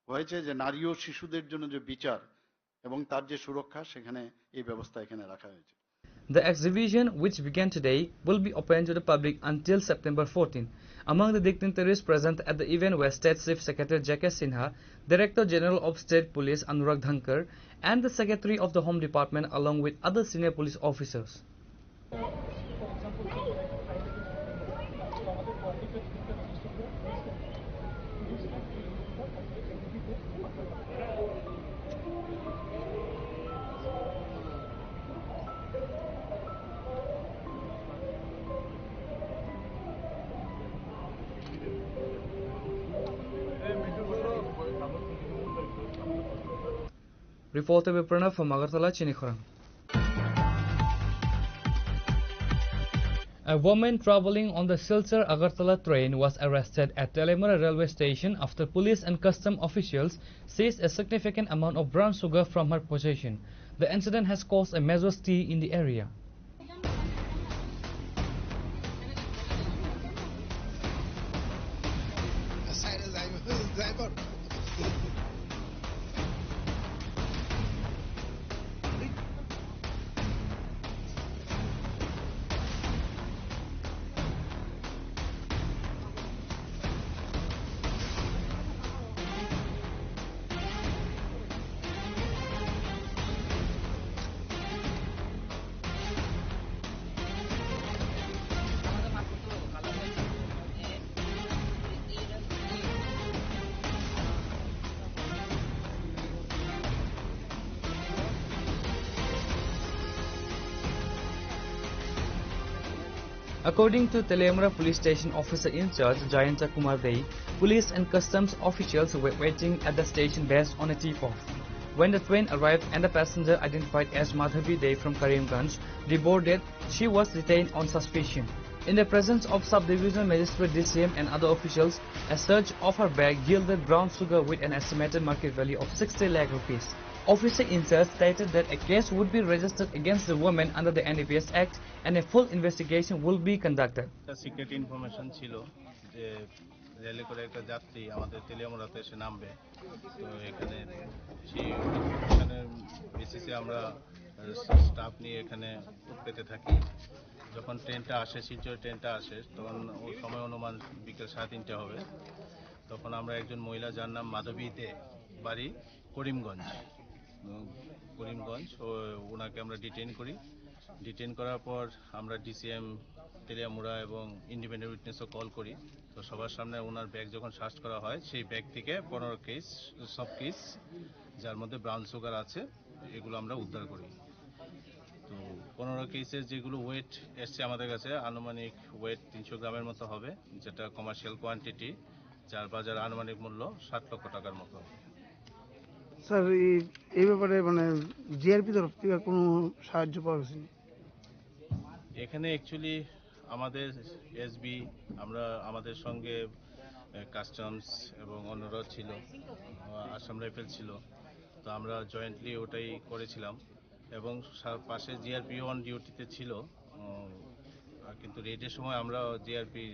হয়েছে, যে নারী ও শিশুদের জন্য যে বিচার এবং তার যে সুরক্ষা, সেখানে এই ব্যবস্থা এখানে রাখা হয়েছে। The exhibition, which began today, will be open to the public until September fourteen. Among the dignitaries present at the event were State Chief Secretary J K Sinha, Director General of State Police Anurag Dhankar, and the Secretary of the Home Department, along with other senior police officers. Reporter Biprana from Agartala, Chinikhorang. A woman traveling on the Silchar-Agartala train was arrested at Teliamura railway station after police and custom officials seized a significant amount of brown sugar from her possession. The incident has caused a major stir in the area. According to Teliamura Police Station Officer in-charge Jayanta Kumar Dey, police and customs officials were waiting at the station based on a tip-off. When the train arrived and the passenger identified as Madhavi Dey from Karimganj deboarded, she was detained on suspicion. In the presence of Sub-Divisional Magistrate, D C M, and other officials, a search of her bag yielded brown sugar with an estimated market value of sixty lakh rupees. Officer in charge stated that a case would be registered against the woman under the N D P S Act and a full investigation will be conducted. একটা secret information ছিল যে রেলে করে একটা যাত্রী আমাদের তেলিয়ামুড়াতে এসে নামবে। তো এখানে সেই, এখানে বেসিসে আমরা স্টাফ নিয়ে এখানে পেতে থাকি। যখন ট্রেনটা আসে, শিলচর ট্রেনটা আসে, তখন ওই সময় অনুমান বিকেল সাড়ে তিনটা হবে। তখন আমরা একজন মহিলা, যার নাম মাধবী দে, বাড়ি করিমগঞ্জ, উম, করিমগঞ্জ, ও, ওনাকে আমরা ডিটেইন করি। ডিটেইন করার পর আমরা ডিসিএম তেলিয়ামুড়া এবং ইন্ডিপেন্ডেন্ট উইটনেসও কল করি। তো সবার সামনে ওনার ব্যাগ যখন সার্চ করা হয়, সেই ব্যাগ থেকে পনেরো কেস, সব কেস, যার মধ্যে ব্রাউন সুগার আছে, এগুলো আমরা উদ্ধার করি। তো পনেরো কেসের যেগুলো ওয়েট এসছে আমাদের কাছে, আনুমানিক ওয়েট তিনশো গ্রামের মতো হবে, যেটা কমার্শিয়াল কোয়ান্টিটি, যার বাজার আনুমানিক মূল্য ষাট লক্ষ টাকার মতো। স্যার, এই এই ব্যাপারে মানে জিআরপি তরফ থেকে কোনো সাহায্য পাওয়া গেছে? এখানে অ্যাকচুয়ালি আমাদের এসবি, আমরা, আমাদের সঙ্গে কাস্টমস এবং অন্যরা ছিল, আহ, আসাম রাইফেল ছিল। তো আমরা জয়েন্টলি ওটাই করেছিলাম এবং সা- পাশে জিআরপি অন ডিউটিতে ছিল। উম, আর কিন্তু রেডের সময় আমরা জিআরপি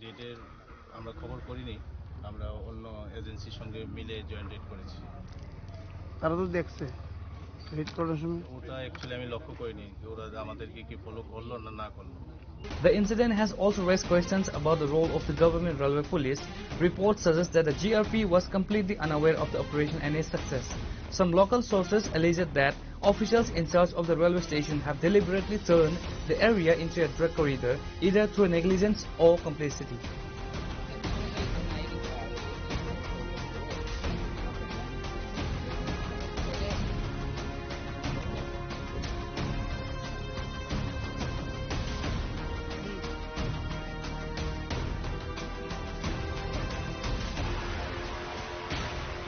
রেডের আমরা খবর করিনি, আমরা অন্য এজেন্সির সঙ্গে মিলে জয়েন্ট রেড করেছি। তারা তো দেখছে রেড করার সময়। ওটা অ্যাকচুয়ালি আমি লক্ষ্য করিনি যে ওরা আমাদেরকে কি ফলো করলো না না করলো। The incident has also raised questions about the role of the government railway police. Reports suggest that the G R P was completely unaware of the operation and its success. Some local sources alleged that officials in charge of the railway station have deliberately turned the area into a drug corridor, either through negligence or complicity.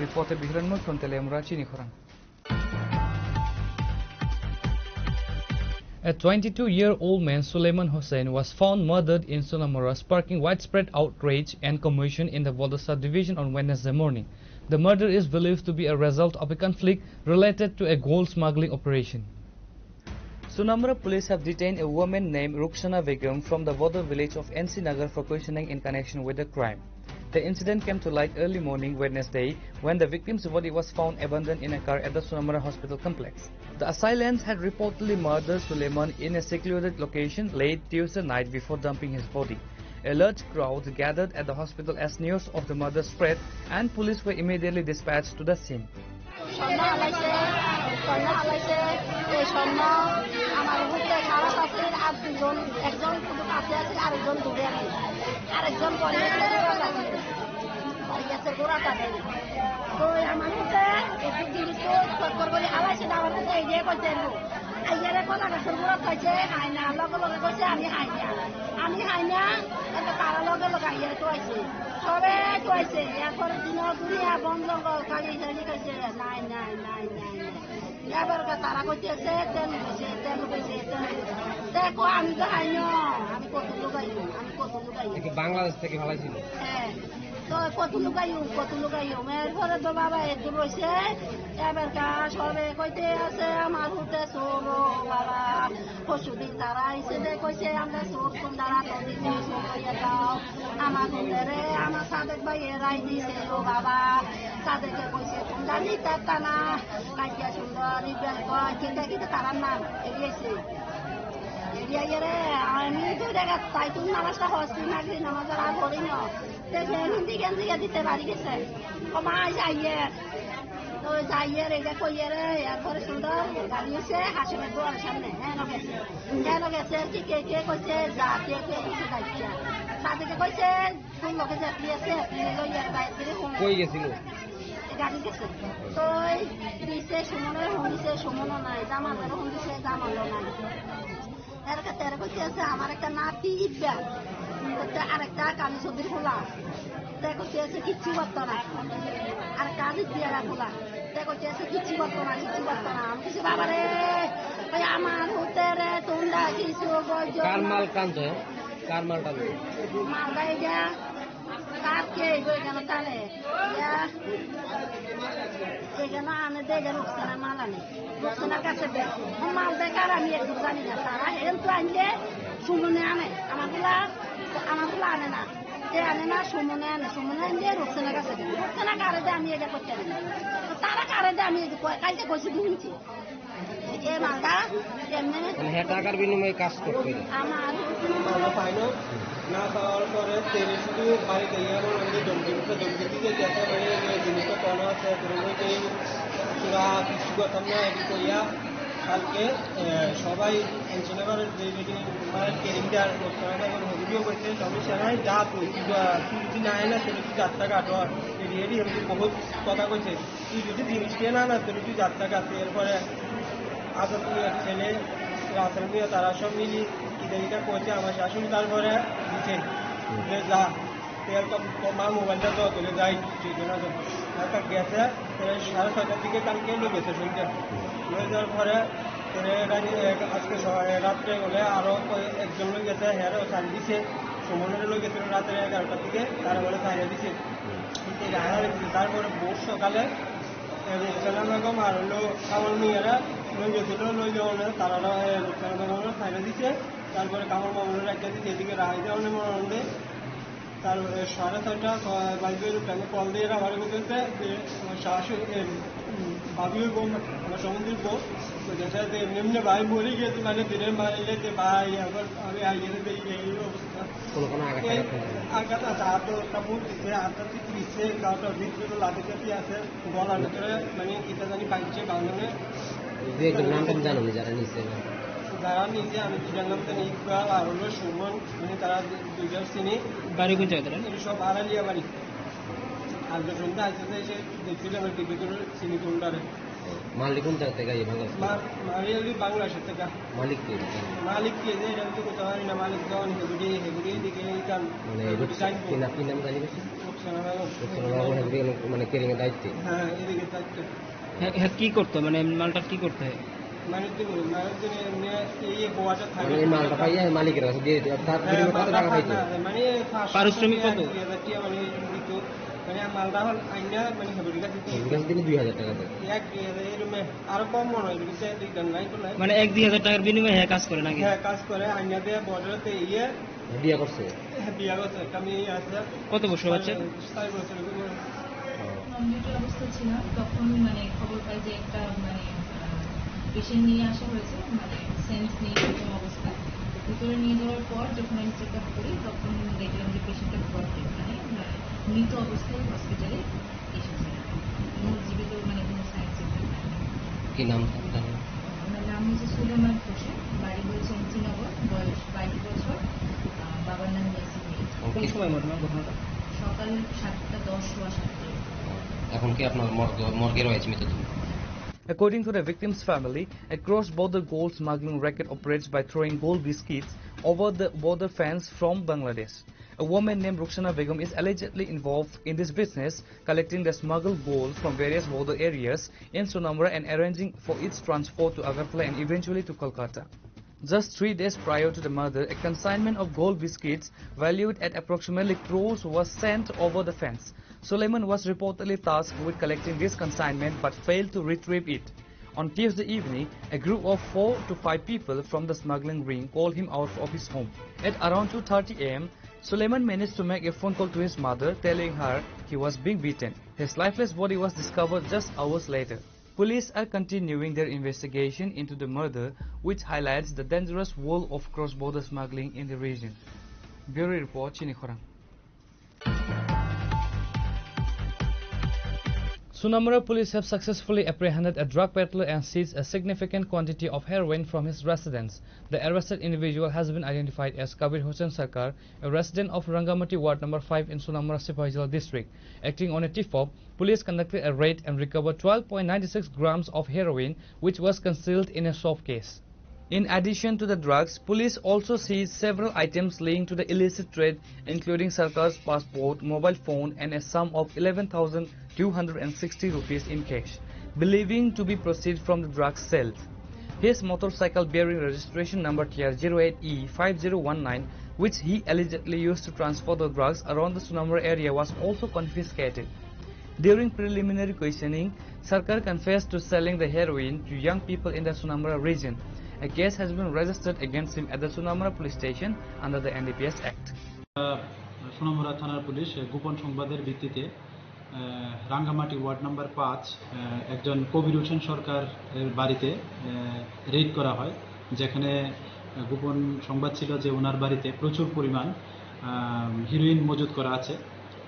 Reporter Bihran Mukron, Tele Amra, Chini Khorang. A twenty-two-year-old man, Suleiman Hussain, was found murdered in Sonamura, sparking widespread outrage and commotion in the Vodasa division on Wednesday morning. The murder is believed to be a result of a conflict related to a gold smuggling operation. Sonamura police have detained a woman named Ruksana Begum from the Vodo village of N C Nagar for questioning in connection with the crime. The incident came to light early morning Wednesday when the victim's body was found abandoned in a car at the Sonamura hospital complex. The assailants had reportedly murdered Suleiman in a secluded location late Tuesday night before dumping his body. A large crowd gathered at the hospital as news of the murder spread and police were immediately dispatched to the scene. স্বর্ণ হালাইছে, স্বর্ণ হালাইছে, এই স্বর্ণ আমার বুকে খারাপ আছে, আর দুজন, একজন শুধু কাছে আছে, আরেকজন দূরে আছে, আরেকজন পরে গেছে, পরে গেছে, গোড়া তাদের। তো আমার বুকে একটু জিনিস তো চক্কর করে হালাইছে, আমার বুকে এই দিয়ে করছে, আইয়ারে কলা গাছের গোড়া খাইছে, হাই না, লগে লগে করছে, আমি হাই না, আমি হাই না, একটা তারা লগে লগে আইয়ারে তো আইছে, সবে তো আইছে, এরপরে দিন দুনিয়া বন জঙ্গল খালি খালি খাইছে, নাই, নাই, নাই, নাই, নাই। এবার কা তারা কইতেছে, তেল কইছে, তেল কইছে, তেল কইছে। দেখো, আমি তো হাইনো, আমি কত লুকাইও, আমি কত লুকাইও। এটা কি বাংলাদেশ থেকে ফালাইছিল? হ্যাঁ, তো কত লুকাইও, কত লুকাইও। এরপরে তো বাবা এত রয়েছে, এবার কা সবে কইতে আছে, আমার হুতে চোর, ও বাবা। পরশুদিন তারা এসে দে কইছে, আমরা চোর, তোমরা রাত দিনে চোর হইয়া যাও। আমার হুতে রে, আমার সাদেক ভাই এরাই দিছে, ও বাবা। সাদেকে কইছে, তোমরা নিতে পারতা না। কাজিয়া সুন্দর, ইব্রাহিম কয়, কিতা কিতা তারার নাম, এগিয়েছে। এগিয়ে রে, আমি দুই জায়গা তাই তুমি নামাজটা হচ্ছি না, কি নামাজ আর পড়ি না। দেখে হিন্দি গেঞ্জি দিতে বাড়ি গেছে। ও মা, যাইয়ে। তো যাইয়ে রে, এটা কইয়ে রে, এরপরে সুন্দর গাড়ি এসে হাসিমের দোয়ার সামনে। হ্যাঁ, গেছে। হ্যাঁ, গেছে। কি কে, কে কইছে, যা, কে, কে কইছে, যাইছে। সাদেকে কইছে, কোন লোকে যাত্রী আছে, আপনি লইয়া বাইরে হুম। কই গেছিল? এ গাড়ি গেছে। তো এই দিছে সুমনের হুম দিছে, সুমনও নাই। জামালদারও হুম দিছে, জামালও নাই। এর কাছে এর কাছে আছে আমার একটা নাতি ইব্বা। হচ্ছে আরেকটা কালী ছবির খোলা। দেখো সে আছে কিচ্ছু করতো না। আর কাজে দিয়ে রাখোলা। দেখো সে আছে কিচ্ছু করতো না, কিচ্ছু করতো না। আমি কিছু বাবা রে, ওই আমার হতে রে, তোমরা কিছু বলছো কার না। মাল টানতো? কার মাল টানতো? মালটা এটা কার কে এগো এখানে টানে? ইয়া, এখানে আনে দে, এখানে রুকসানা মাল আনে। রুকসানার কাছে দে। ও মাল দে কার আমি একটু জানি না। তারা হেন তো আনলে সুমনে আনে। আমার গুলা, আমার গুলা আনে না। যে আনে না, সুমনে আনে। সুমনে আনলে রুকসানার কাছে দে। রুকসানা কারে দে আমি এটা করতে পারি না। তো তারা কারে দে আমি এটা কয়-, কালকে কইছি শুনছি। এ মালটা এমনি মানে হ্যাঁ, টাকার বিনিময়ে কাজ করতে। আমার আমরা পাই না। না পাওয়ার পরে তেরে শুধু বাড়িতে গিয়ে আমার ওদের ধমকি দিতে, ধমকি দিতে যাতে মানে এই জিনিসটা কেন আছে, তোরা ওই যে তোরা কিছু করতাম না, এটি করিয়া কালকে আহ, সবাই এনসিনগরের যে মিটিং মানে কেরিংদার লোকসভা এখন ভিডিও করছে, সবাই সেখানে যা তুই তুই যদি না এলে সেটা তুই যাত্রা কাটো, রেডি এমনি বহুত কথা কইছে। তুই যদি জিনিস নিয়ে না না, তাহলে তুই যাত্রা কাটতে। এরপরে আদর তুই এক ছেলে রাসেল মিয়া তারা সব মিলি ইটা ইটা করছে আমার শাশুড়ি, তারপরে দিছে যে যা তেল তো তো মা মোবাইলটা তো তুলে যাই ঠিক না তো। তারপর গেছে, তারা সাড়ে ছয়টার দিকে কালকে নিয়ে গেছে শুনতে। নিয়ে যাওয়ার পরে তারা রাতে, আজকে সকালে রাত্রে বলে আরো কয়-, একজন লোক গেছে, হ্যাঁ রে, ওখানে দিছে, সুমনের লোক গেছিল রাত্রে এগারোটার দিকে, তারা বলে ছাড়িয়ে দিছে। ঠিক আছে, আড়ালে দিছে। তারপরে ভোর সকালে রুকসানা বেগম আর হলো কামাল মিয়ারা লই গেছিল, লই যাওয়া হলে তারা রুকসানা বেগমরা ছাড়িয়ে দিছে। তারপরে কামাল মামুনের একটা দিছে, এদিকে রাহাই দেওয়া হলে মনে হয়। তারপরে সাড়ে ছয়টা, ছয় বাজে, রুকসানা কল দিয়ে আমার বলতেছে যে আমার শাশু, এ, উম, ভাবি হইব, আমার সমুদ্রের বউ, তো যেটা যে এমনি এমনি ভাই মরে গিয়েছে, মানে দিনের মারিলে যে ভাই, এখন আমি আইয়ে দেখি এই অবস্থা। কোনো কোনো আঘাত এই টাঘাত হয়নি? আঘাত আছে, হাতে একটা মুখ দিছে, হাতে দিচ্ছে, কাউটা ভিতরে তো লাঠি চাটি আছে, গলার ভিতরে মানে এটা জানি পাইছে বাঁধনে। দু একজন নাম টাম জানো নি যারা নিছে? যারা নিছে আমি দুজন নাম জানি, ইকবাল আর হলো সুমন, মানে তারা দু-, দুজন চিনি। বাড়ি কোন জায়গায় তারা? এটা সব আড়ালিয়া বাড়ি। আর যখন তো আসতে এসে দেখছিল আমার টিভি করে চিনি কোনটারে। মালিক কোন জায়গা থেকে আইয়ে বাংলাদেশ থেকে? মা-, মালিক ওই বাংলাদেশের থেকে। মালিক কে? মালিক কে? যে এটা আমি তো বলতে পারি না, মালিক যখন হেগুড়ি, হেগুড়ি দিকে এই কাম। মানে এই হেগুড়ি রূপসা-, জানবো। কি না-, কি নাম জানি বলছি? রুকসানা বেগম। রুকসানা বেগম হেগুড়ি মানে কেরিং এর দায়িত্বে? হ্যাঁ, এদিকে দায়িত্ব। হ্যাঁ, হ্যাঁ, কি করতো? মানে মালটা কি করতে হয়? মানে কি বলবো, মানে হচ্ছে যে এমনি এই যে গোয়াটা থাকে। মানে এই মালটা পাইয়া এই মালিকের কাছে দিয়ে দিতে, তার হ্যাঁ, বিনিময়ে কত মালটা টাকা পাইতো? পায় না, মানে পাঁচশো পারিশ্রমিক টাকা, কত? দুই হাজার টাকা মানে দিত। মানে মালটা হল আইনা, মানে হেগুড়ি কাছে দিত। হেগুড়ি কাছে দিলে দুই হাজার টাকা দেয়। এক দুই হাজার এরকম আরো কম মনে হয়, কিন্তু এক দুই হাজার নাই তো নাই। মানে এক দুই হাজার টাকার বিনিময়ে হ্যাঁ কাজ করে নাকি? হ্যাঁ, কাজ করে, আইনা দিয়ে বর্ডারেতে ইয়ে। বিয়া করছে? হ্যাঁ, বিয়া করছে, একটা মেয়ে আছে। কত বছর আছে? চার বছর। ও। আমি ডিউটির অবস্থা ছিলাম, তখন মানে খবর পাই যে একটা মানে, আহ, পেশেন্ট নিয়ে আসা হয়েছে, মানে সেন্স নেই এরকম অবস্থা। তো ভিতরে নিয়ে যাওয়ার পর যখন আমি চেক আপ করি, তখন দেখলাম যে পেশেন্টটা ব্রড ডেড, মানে, আহ, মৃত অবস্থায় হসপিটালে এসেছে। কোনো জীবিত মানে কোনো সাইন সিগন্যাল পাইনি। কি নাম তার? ওনার নাম হচ্ছে সুলেমান হোসেন, বাড়ি হচ্ছে এমটি নগর, বয়স বাইশ বছর, আহ, বাবার নাম ইয়াসিন মিয়া। কোন সময় ঘটনা, ঘটনাটা? সকাল সাতটা দশ, সোয়া সাতটায়। এখন কি আপনার মর্গ-, মর্গে রয়েছে মৃতদেহ? According to the victim's family, a cross-border gold smuggling racket operates by throwing gold biscuits over the border fence from Bangladesh. A woman named Rukhsana Begum is allegedly involved in this business, collecting the smuggled gold from various border areas in Sonamura and arranging for its transport to Agartala and eventually to Kolkata. Just three days prior to the murder, a consignment of gold biscuits valued at approximately crores was sent over the fence. Suleiman was reportedly tasked with collecting this consignment but failed to retrieve it. On Tuesday evening, a group of four to five people from the smuggling ring called him out of his home. At around two thirty a m, Suleiman managed to make a phone call to his mother, telling her he was being beaten. His lifeless body was discovered just hours later. Police are continuing their investigation into the murder, which highlights the dangerous world of cross-border smuggling in the region. Bureau Report, Chini Khorang. Sonamura police have successfully apprehended a drug peddler and seized a significant quantity of heroin from his residence. The arrested individual has been identified as Kabir Hussain Sarkar, a resident of Rangamati Ward number five in Sonamura Sipaijala district. Acting on a tip-off, police conducted a raid and recovered twelve point nine six grams of heroin, which was concealed in a soft case. In addition to the drugs, police also seized several items linked to the illicit trade, including Sarkar's passport, mobile phone, and a sum of eleven thousand two hundred and sixty rupees in cash, believing to be proceeds from the drug sales. His motorcycle bearing registration number T R zero eight E five zero one nine, which he allegedly used to transport the drugs around the Sonamura area, was also confiscated. During preliminary questioning, Sarkar confessed to selling the heroin to young people in the Sonamura region. A case has been registered against him at the Sonamura police station under the N D P S Act. Sonamura থানার পুলিশ গোপন সংবাদের ভিত্তিতে, আহ, Rangamati ward number পাঁচ, আহ, একজন কবির হোসেন সরকার এর বাড়িতে, আহ, রেড করা হয়, যেখানে, আহ, গোপন সংবাদ ছিল যে ওনার বাড়িতে প্রচুর পরিমাণ, আহ, হিরোইন মজুত করা আছে।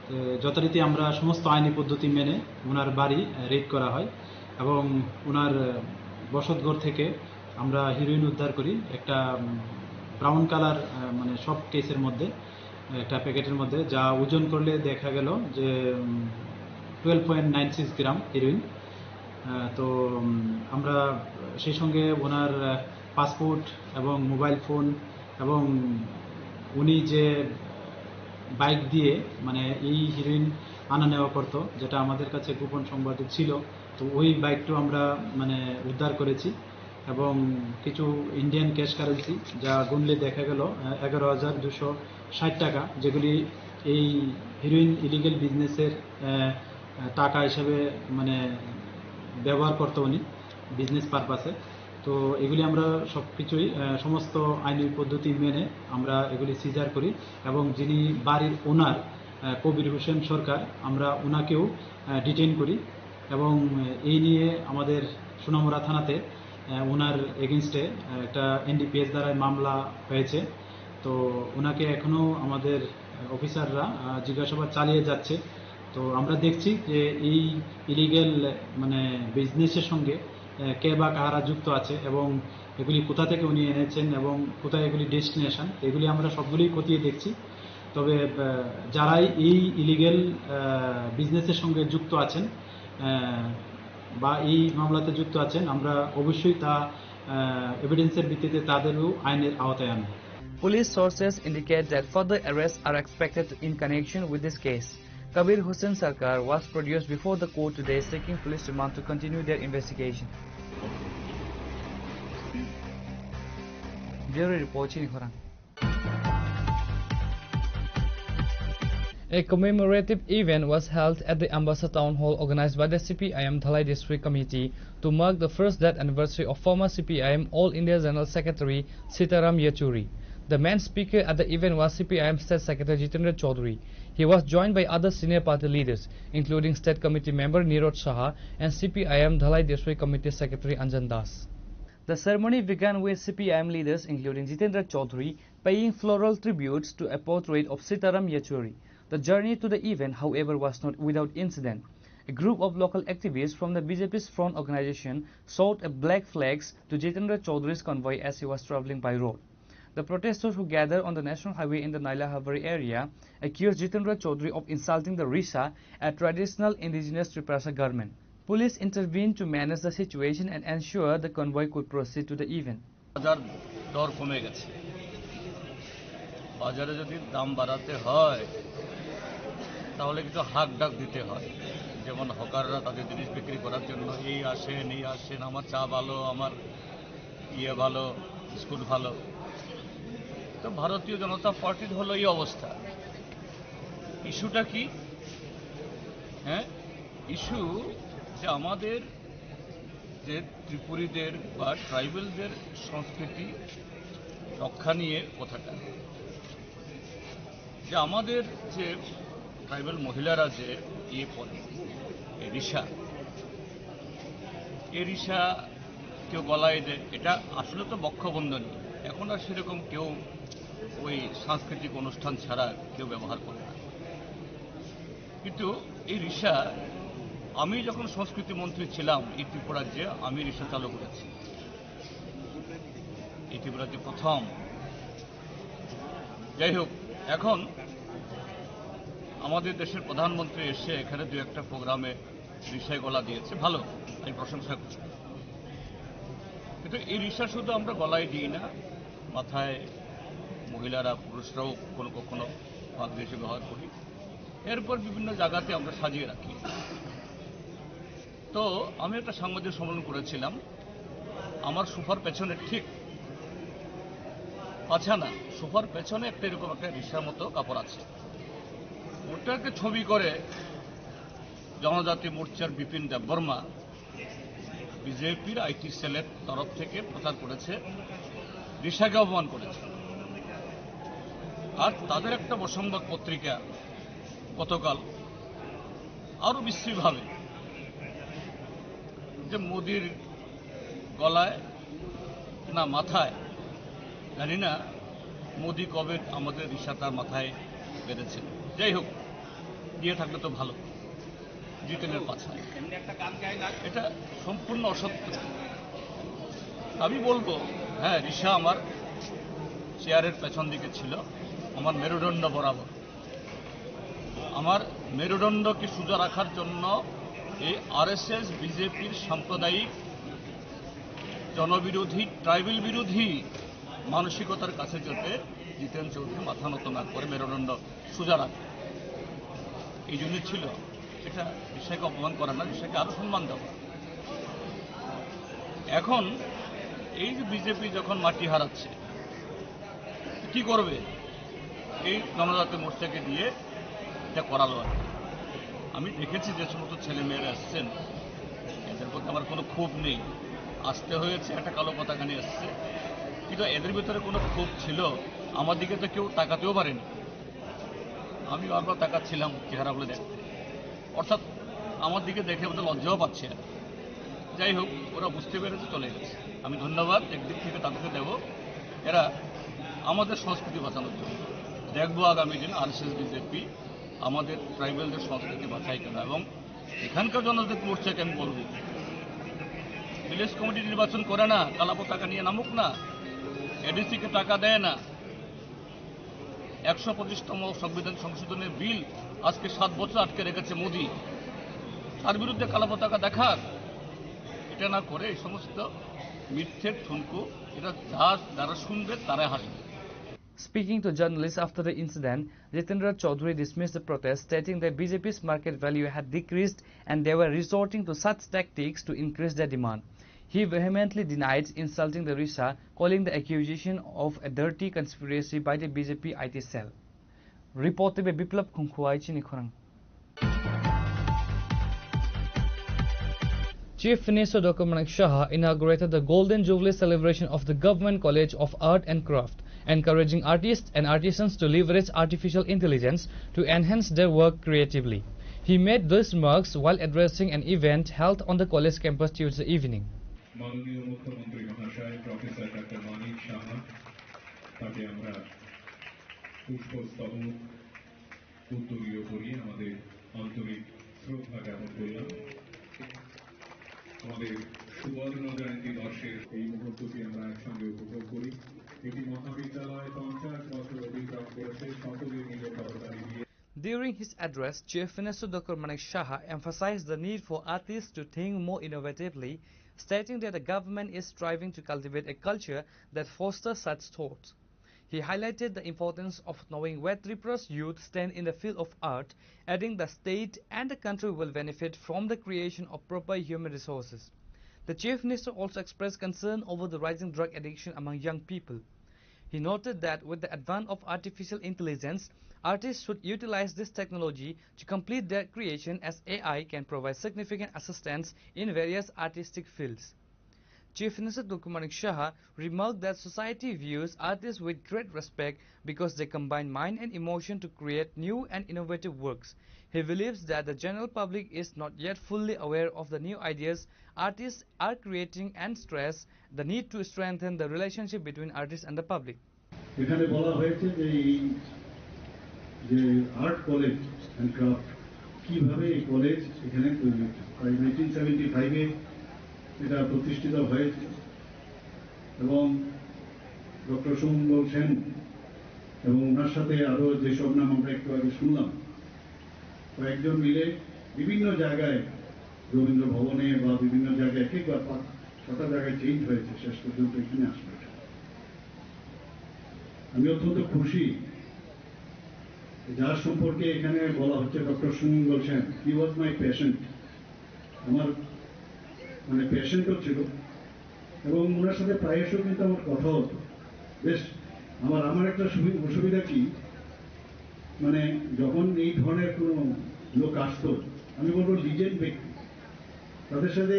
তো যথারীতি আমরা সমস্ত আইনি পদ্ধতি মেনে ওনার বাড়ি, আহ, রেড করা হয় এবং ওনার, আহ, বসতঘর থেকে আমরা হিরোইন উদ্ধার করি। একটা, উম, ব্রাউন কালার, আহ, মানে সফট কেসের মধ্যে, একটা প্যাকেটের মধ্যে, যা ওজন করলে দেখা গেল যে, um, twelve point nine six gram heroin. Uh, তো, উম, আমরা সেই সঙ্গে ওনার, আহ, পাসপোর্ট এবং মোবাইল ফোন এবং উনি যে বাইক দিয়ে মানে এই হিরোইন আনা নেওয়া করতো, যেটা আমাদের কাছে গোপন সংবাদে ছিল। তো ওই বাইকটাও আমরা মানে উদ্ধার করেছি এবং কিছু ইন্ডিয়ান ক্যাশ কারেন্সি, যা গুনলে দেখা গেল আহ, এগারো হাজার দুশো ষাট টাকা, যেগুলি এই হিরোইন ইলিগেল বিজনেসের টাকা হিসেবে মানে ব্যবহার করতো উনি বিজনেস পারপাসে। তো এগুলি আমরা সব কিছুই আহ, সমস্ত আইনি পদ্ধতি মেনে আমরা এগুলি সিজার করি এবং যিনি বাড়ির ওনার কবির হোসেন সরকার, আমরা ওনাকেও ডিটেইন করি এবং আহ, এই নিয়ে আমাদের সোনামুড়া থানাতে আহ, ওনার এগেনস্টে একটা এনডিপিএস দ্বারা মামলা হয়েছে। তো ওনাকে এখনও আমাদের অফিসাররা আহ, জিজ্ঞাসাবাদ চালিয়ে যাচ্ছে। তো আমরা দেখছি যে এই ইলিগেল মানে বিজনেসের সঙ্গে আহ, কে বা কারা যুক্ত আছে এবং এগুলি কোথা থেকে উনি এনেছেন এবং কোথায় এগুলি ডেস্টিনেশন, এগুলি আমরা সবগুলোই খতিয়ে দেখছি। তবে আহ, যারাই এই ইলিগেল বিজনেসের সঙ্গে যুক্ত আছেন আহ, বা এই মামলাতে যুক্ত আছেন, আমরা অবশ্যই তা এভিডেন্সের ভিত্তিতে তাদেরও আইনের আওতায় আনব। Police sources indicate that further arrests are expected in connection with this case. Kabir Hussain Sarkar was produced before the court today seeking police remand to continue their investigation. Bureau Report, Chini Khorang. A commemorative event was held at the Ambassa Town Hall organized by the C P I M Dhalai District Committee to mark the first death anniversary of former C P I M All India General Secretary Sitaram Yechury. The main speaker at the event was C P I M State Secretary Jitendra Chaudhary. He was joined by other senior party leaders, including State Committee member Nirod Saha and C P I M Dhalai District Committee Secretary Anjan Das. The ceremony began with C P I M leaders, including Jitendra Chaudhary, paying floral tributes to a portrait of Sitaram Yechury. The journey to the event, however, was not without incident. A group of local activists from the B J P's front organization showed a black flags to Jitendra Chaudhary's convoy as he was traveling by road. The protesters who gathered on the national highway in the Naila Habari area accused Jitendra Chaudhary of insulting the Risha, a traditional indigenous Tiprasa garment. Police intervened to manage the situation and ensure the convoy could proceed to the event. বাজার দর কমে গেছে। বাজারে যদি দাম বাড়াতে হয়, তাহলে কিছু হাক ডাক দিতে হয়, যেমন হকাররা তাদের জিনিস বিক্রি করার জন্য, "এই আসেন, এই আসেন, আমার চা ভালো, আমার ইয়ে ভালো, বিস্কুট ভালো।" তো ভারতীয় জনতা পার্টির হলো এই অবস্থা। ইস্যুটা কি? হ্যাঁ, ইস্যু যে আমাদের যে ত্রিপুরীদের বা ট্রাইবালদের সংস্কৃতি রক্ষা নিয়ে কথাটা, যে আমাদের যে ট্রাইবাল মহিলারা যে ইয়ে পরে, এই রিশা, এই রিশা কেউ গলায় দেয়, এটা আসলে তো বক্ষবন্ধনী। এখন আর সেরকম কেউ ওই সাংস্কৃতিক অনুষ্ঠান ছাড়া কেউ ব্যবহার করে না। কিন্তু এই রিশা, আমি যখন সংস্কৃতি মন্ত্রী ছিলাম এই ত্রিপুরাজ্যে, আমি রিশা চালু করেছি এই ত্রিপুরাজ্যে প্রথম। যাই হোক, এখন আমাদের দেশের প্রধানমন্ত্রী এসে এখানে দু একটা প্রোগ্রামে রিশায় গলা দিয়েছে, ভালো, আমি প্রশংসা করি। কিন্তু এই রিশা শুধু আমরা গলায় দিই না, মাথায় মহিলারা, পুরুষরাও কোনো কখনো পাগড়ি হিসেবে ব্যবহার করি। এরপর বিভিন্ন জায়গাতে আমরা সাজিয়ে রাখি। তো আমি একটা সাংবাদিক সম্মেলন করেছিলাম, আমার সোফার পেছনে ঠিক পাছা না, সোফার পেছনে একটা এরকম একটা রিশার মতো কাপড় আছে, ওটাকে ছবি করে জনজাতি মোর্চার বিপিন দেববর্মা বিজেপির আইটি সেলের তরফ থেকে প্রচার করেছে, রিশাকে অপমান করেছে। আর তাদের একটা বসংবাদ পত্রিকা গতকাল আরো বিশ্রীভাবে যে মোদির গলায় না মাথায়, জানি না মোদি কবে আমাদের রিশা তার মাথায় বেঁধেছেন। যাই হোক, দিয়ে থাকলে তো ভালো। জিতেনের পাছা। এটা সম্পূর্ণ অসত্য। আমি বলবো, হ্যাঁ, রিশা আমার চেয়ারের পেছন দিকে ছিল, আমার মেরুদণ্ড বরাবর। আমার মেরুদণ্ডকে সোজা রাখার জন্য এই আরএসএস বিজেপির সাম্প্রদায়িক জনবিরোধী, ট্রাইবাল বিরোধী মানসিকতার কাছে যাতে জিতেন চৌধুরী মাথা নত না করে মেরুদণ্ড সোজা রাখে, এই জন্য ছিল। এটা রিসাকে অপমান করা না, রিসাকে আরো সম্মান দেওয়া। এখন এই যে বিজেপি যখন মাটি হারাচ্ছে, কি করবে? এই জনজাতি মোর্চাকে দিয়ে এটা করালো আর কি। আমি দেখেছি যে সমস্ত ছেলেমেয়েরা এসছেন, এদের প্রতি আমার কোনো ক্ষোভ নেই। আসতে হয়েছে, একটা কালো পতাকা নিয়ে এসছে, কিন্তু এদের ভিতরে কোনো ক্ষোভ ছিল, আমার দিকে তো কেউ তাকাতেও পারেনি। আমি বারবার তাকাচ্ছিলাম চেহারাগুলো দেখতে, অর্থাৎ আমার দিকে দেখে ওদের লজ্জাও পাচ্ছে। যাই হোক, ওরা বুঝতে পেরেছে, চলে গেছে। আমি ধন্যবাদ একদিক থেকে তাদেরকে দেব, এরা আমাদের সংস্কৃতি বাঁচানোর জন্য। দেখবো আগামী দিন আরএসএস, বিজেপি আমাদের ট্রাইবালদের সংস্কৃতি বাঁচায় কিনা। এবং এখানকার জনজাতি মোর্চাকে আমি বলবো, ভিলেজ কমিটি নির্বাচন করে না, কালা পতাকা নিয়ে নামুক না, এডিসি কে টাকা দেয় না, একশো পঁচিশতম সংবিধান সংশোধনের বিল আজকে সাত বছর আটকে রেখেছে মোদি, তার বিরুদ্ধে কালা পতাকা দেখাক। এটা না করে এই সমস্ত মিথ্যের ঠুনকো, এটা যা, যারা শুনবে তারাই হাসবে। Speaking to journalists after the incident, Jitendra Chaudhary dismissed the protest, stating that B J P's market value had decreased and they were resorting to such tactics to increase their demand. He vehemently denied insulting the Risa, calling the accusation of a dirty conspiracy by the B J P I T cell. Report by Biplab Khungkhuai, Chini Khorang. Chief Minister Doctor Manik Saha inaugurated the Golden Jubilee celebration of the Government College of Art and Craft, encouraging artists and artisans to leverage artificial intelligence to enhance their work creatively. He made these remarks while addressing an event held on the college campus Tuesday evening. মাননীয় মুখ্যমন্ত্রী মহাশয় professor doctor Manik সাহা, তাকে আমরা পুষ্পস্তবক উত্তরীয় করি আমাদের আন্তরিক শ্রদ্ধা জ্ঞাপন করলাম। আমাদের সুবর্ণ জয়ন্তী বর্ষের এই মুহূর্তটি আমরা একসঙ্গে উপভোগ করি। এটি মহাবিদ্যালয় পঞ্চাশ বছর অতিক্রম করেছে, সকলে মিলে করতালি দিয়ে During his address, Chief Minister Doctor Manik Saha emphasized the need for artists to think more innovatively, stating that the government is striving to cultivate a culture that fosters such thoughts. He highlighted the importance of knowing where Tripura's youth stand in the field of art, adding the state and the country will benefit from the creation of proper human resources. The Chief Minister also expressed concern over the rising drug addiction among young people. He noted that with the advent of artificial intelligence, artists should utilize this technology to complete their creation, as A I can provide significant assistance in various artistic fields. Chief Minister Doctor Manik Saha remarked that society views artists with great respect because they combine mind and emotion to create new and innovative works. He believes that the general public is not yet fully aware of the new ideas artists are creating and stressed the need to strengthen the relationship between artists and the public. এখানে বলা হয়েছে যে এই যে art college and craft, কীভাবে এই কলেজ এখানে তৈরি হচ্ছে। প্রায় নাইনটিন সেভেন্টি ফাইভে এটা প্রতিষ্ঠিত হয়েছে এবং ডক্টর সুমঙ্গল সেন এবং ওনার সাথে আরও যেসব নাম আমরা একটু আগে শুনলাম, কয়েকজন মিলে বিভিন্ন জায়গায়, রবীন্দ্র ভবনে বা বিভিন্ন জায়গায়, ঠিক বা পা-, ছটা জায়গায় চেঞ্জ হয়েছে, শেষ পর্যন্ত এখানে আসলো এটা। আমি অত্যন্ত খুশি, যার সম্পর্কে এখানে বলা হচ্ছে, ডক্টর সুমঙ্গল Sen, he was my patient, আমার মানে পেশেন্টও ছিল এবং ওনার সাথে প্রায়শ কিন্তু আমার কথা হতো। বেশ, আমার, আমার একটা সুবি-, অসুবিধা কি, মানে যখন এই ধরনের কোনো লোক আসতো, আমি বলবো লিজেন্ড ব্যক্তি, তাদের সাথে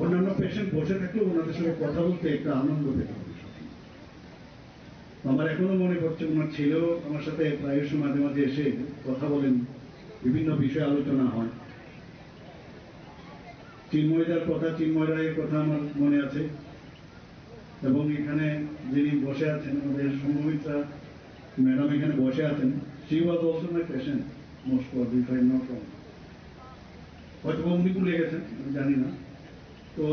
অন্যান্য পেশেন্ট বসে থাকলেও ওনাদের সাথে কথা বলতে একটা আনন্দ পেতাম আমি সবসময়। আমার এখনো মনে পড়ছে, ওনার ছেলেও আমার সাথে প্রায়শ মাঝে মাঝে এসে কথা বলেন, বিভিন্ন বিষয়ে আলোচনা হয়। চিন্ময়দার কথা, চিন্ময় রায়ের কথা আমার মনে আছে। এবং এখানে যিনি বসে আছেন, আমাদের সংঘমিত্রা ম্যাডাম এখানে বসে আছেন, she was also my patient, most probably, if I am not wrong। হয়তো বা উনি ভুলে গেছেন, আমি জানি না। তো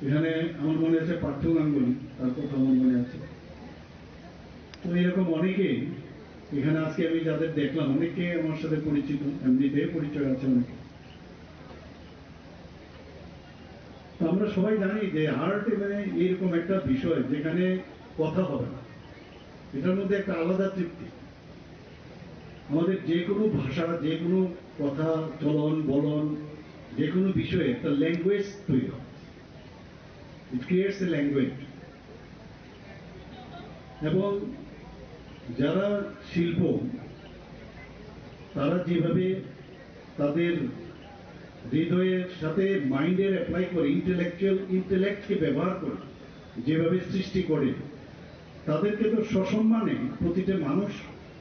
এখানে আমার মনে আছে পার্থ গাঙ্গুলি, তার কথা আমার মনে আছে। তো এরকম অনেকেই এখানে আজকে আমি যাদের দেখলাম, অনেকে আমার সাথে পরিচিত, এমনিতেই পরিচয় আছে অনেকে। তো আমরা সবাই জানি যে আর্ট মানে এইরকম একটা বিষয় যেখানে কথা হবে না, এটার মধ্যে একটা আলাদা তৃপ্তি। আমাদের যে কোনো ভাষা, যে কোনো কথা, চলন বলন, যে কোনো বিষয়ে একটা ল্যাঙ্গুয়েজ তৈরি হয়। It creates a language. এবং যারা শিল্প, তারা যেভাবে তাদের হৃদয়ের সাথে মাইন্ডের অ্যাপ্লাই করে, ইন্টেলেকচুয়াল ইন্টেলেক্টকে ব্যবহার করে যেভাবে সৃষ্টি করে, তাদেরকে তো সসম্মানে প্রতিটা মানুষ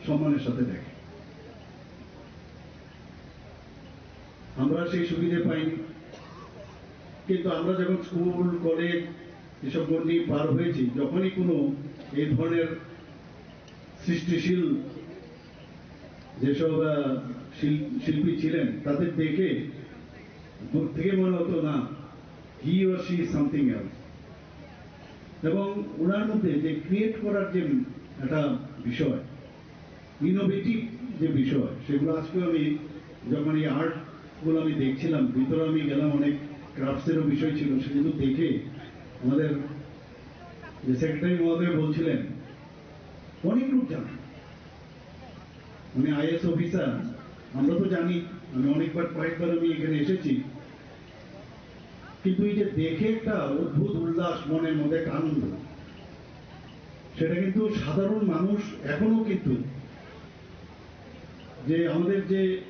সম্মানের সাথে দেখে। আমরা সেই সুবিধা পাইনি, কিন্তু আমরা যখন স্কুল, কলেজ এসব গণ্ডি পার হয়েছি, যখনই কোনো এই ধরনের সৃষ্টিশীল যেসব আহ, শিল- শিল্পী ছিলেন, তাদের দেখে দূর থেকে মনে হতো না, he or she is something else। এবং ওনার মধ্যে যে ক্রিয়েট করার যে একটা বিষয়, ইনোভেটিভ যে বিষয়, সেগুলো আজকে আমি যখন এই আর্টগুলো আমি দেখছিলাম, ভিতরে আমি গেলাম, অনেক ক্রাফটসেরও বিষয় ছিল, সেগুলো দেখে আমাদের যে সেক্রেটারি মহোদয় বলছিলেন, অনেক লোক জানে, উনি আইএস অফিসার, আমরা তো জানি, আমি অনেকবার, কয়েকবার আমি এখানে এসেছি, কিন্তু এই যে দেখে একটা অদ্ভুত উল্লাস, মনের মধ্যে একটা আনন্দ, সেটা কিন্তু সাধারণ মানুষ এখনো কিন্তু, যে আমাদের যে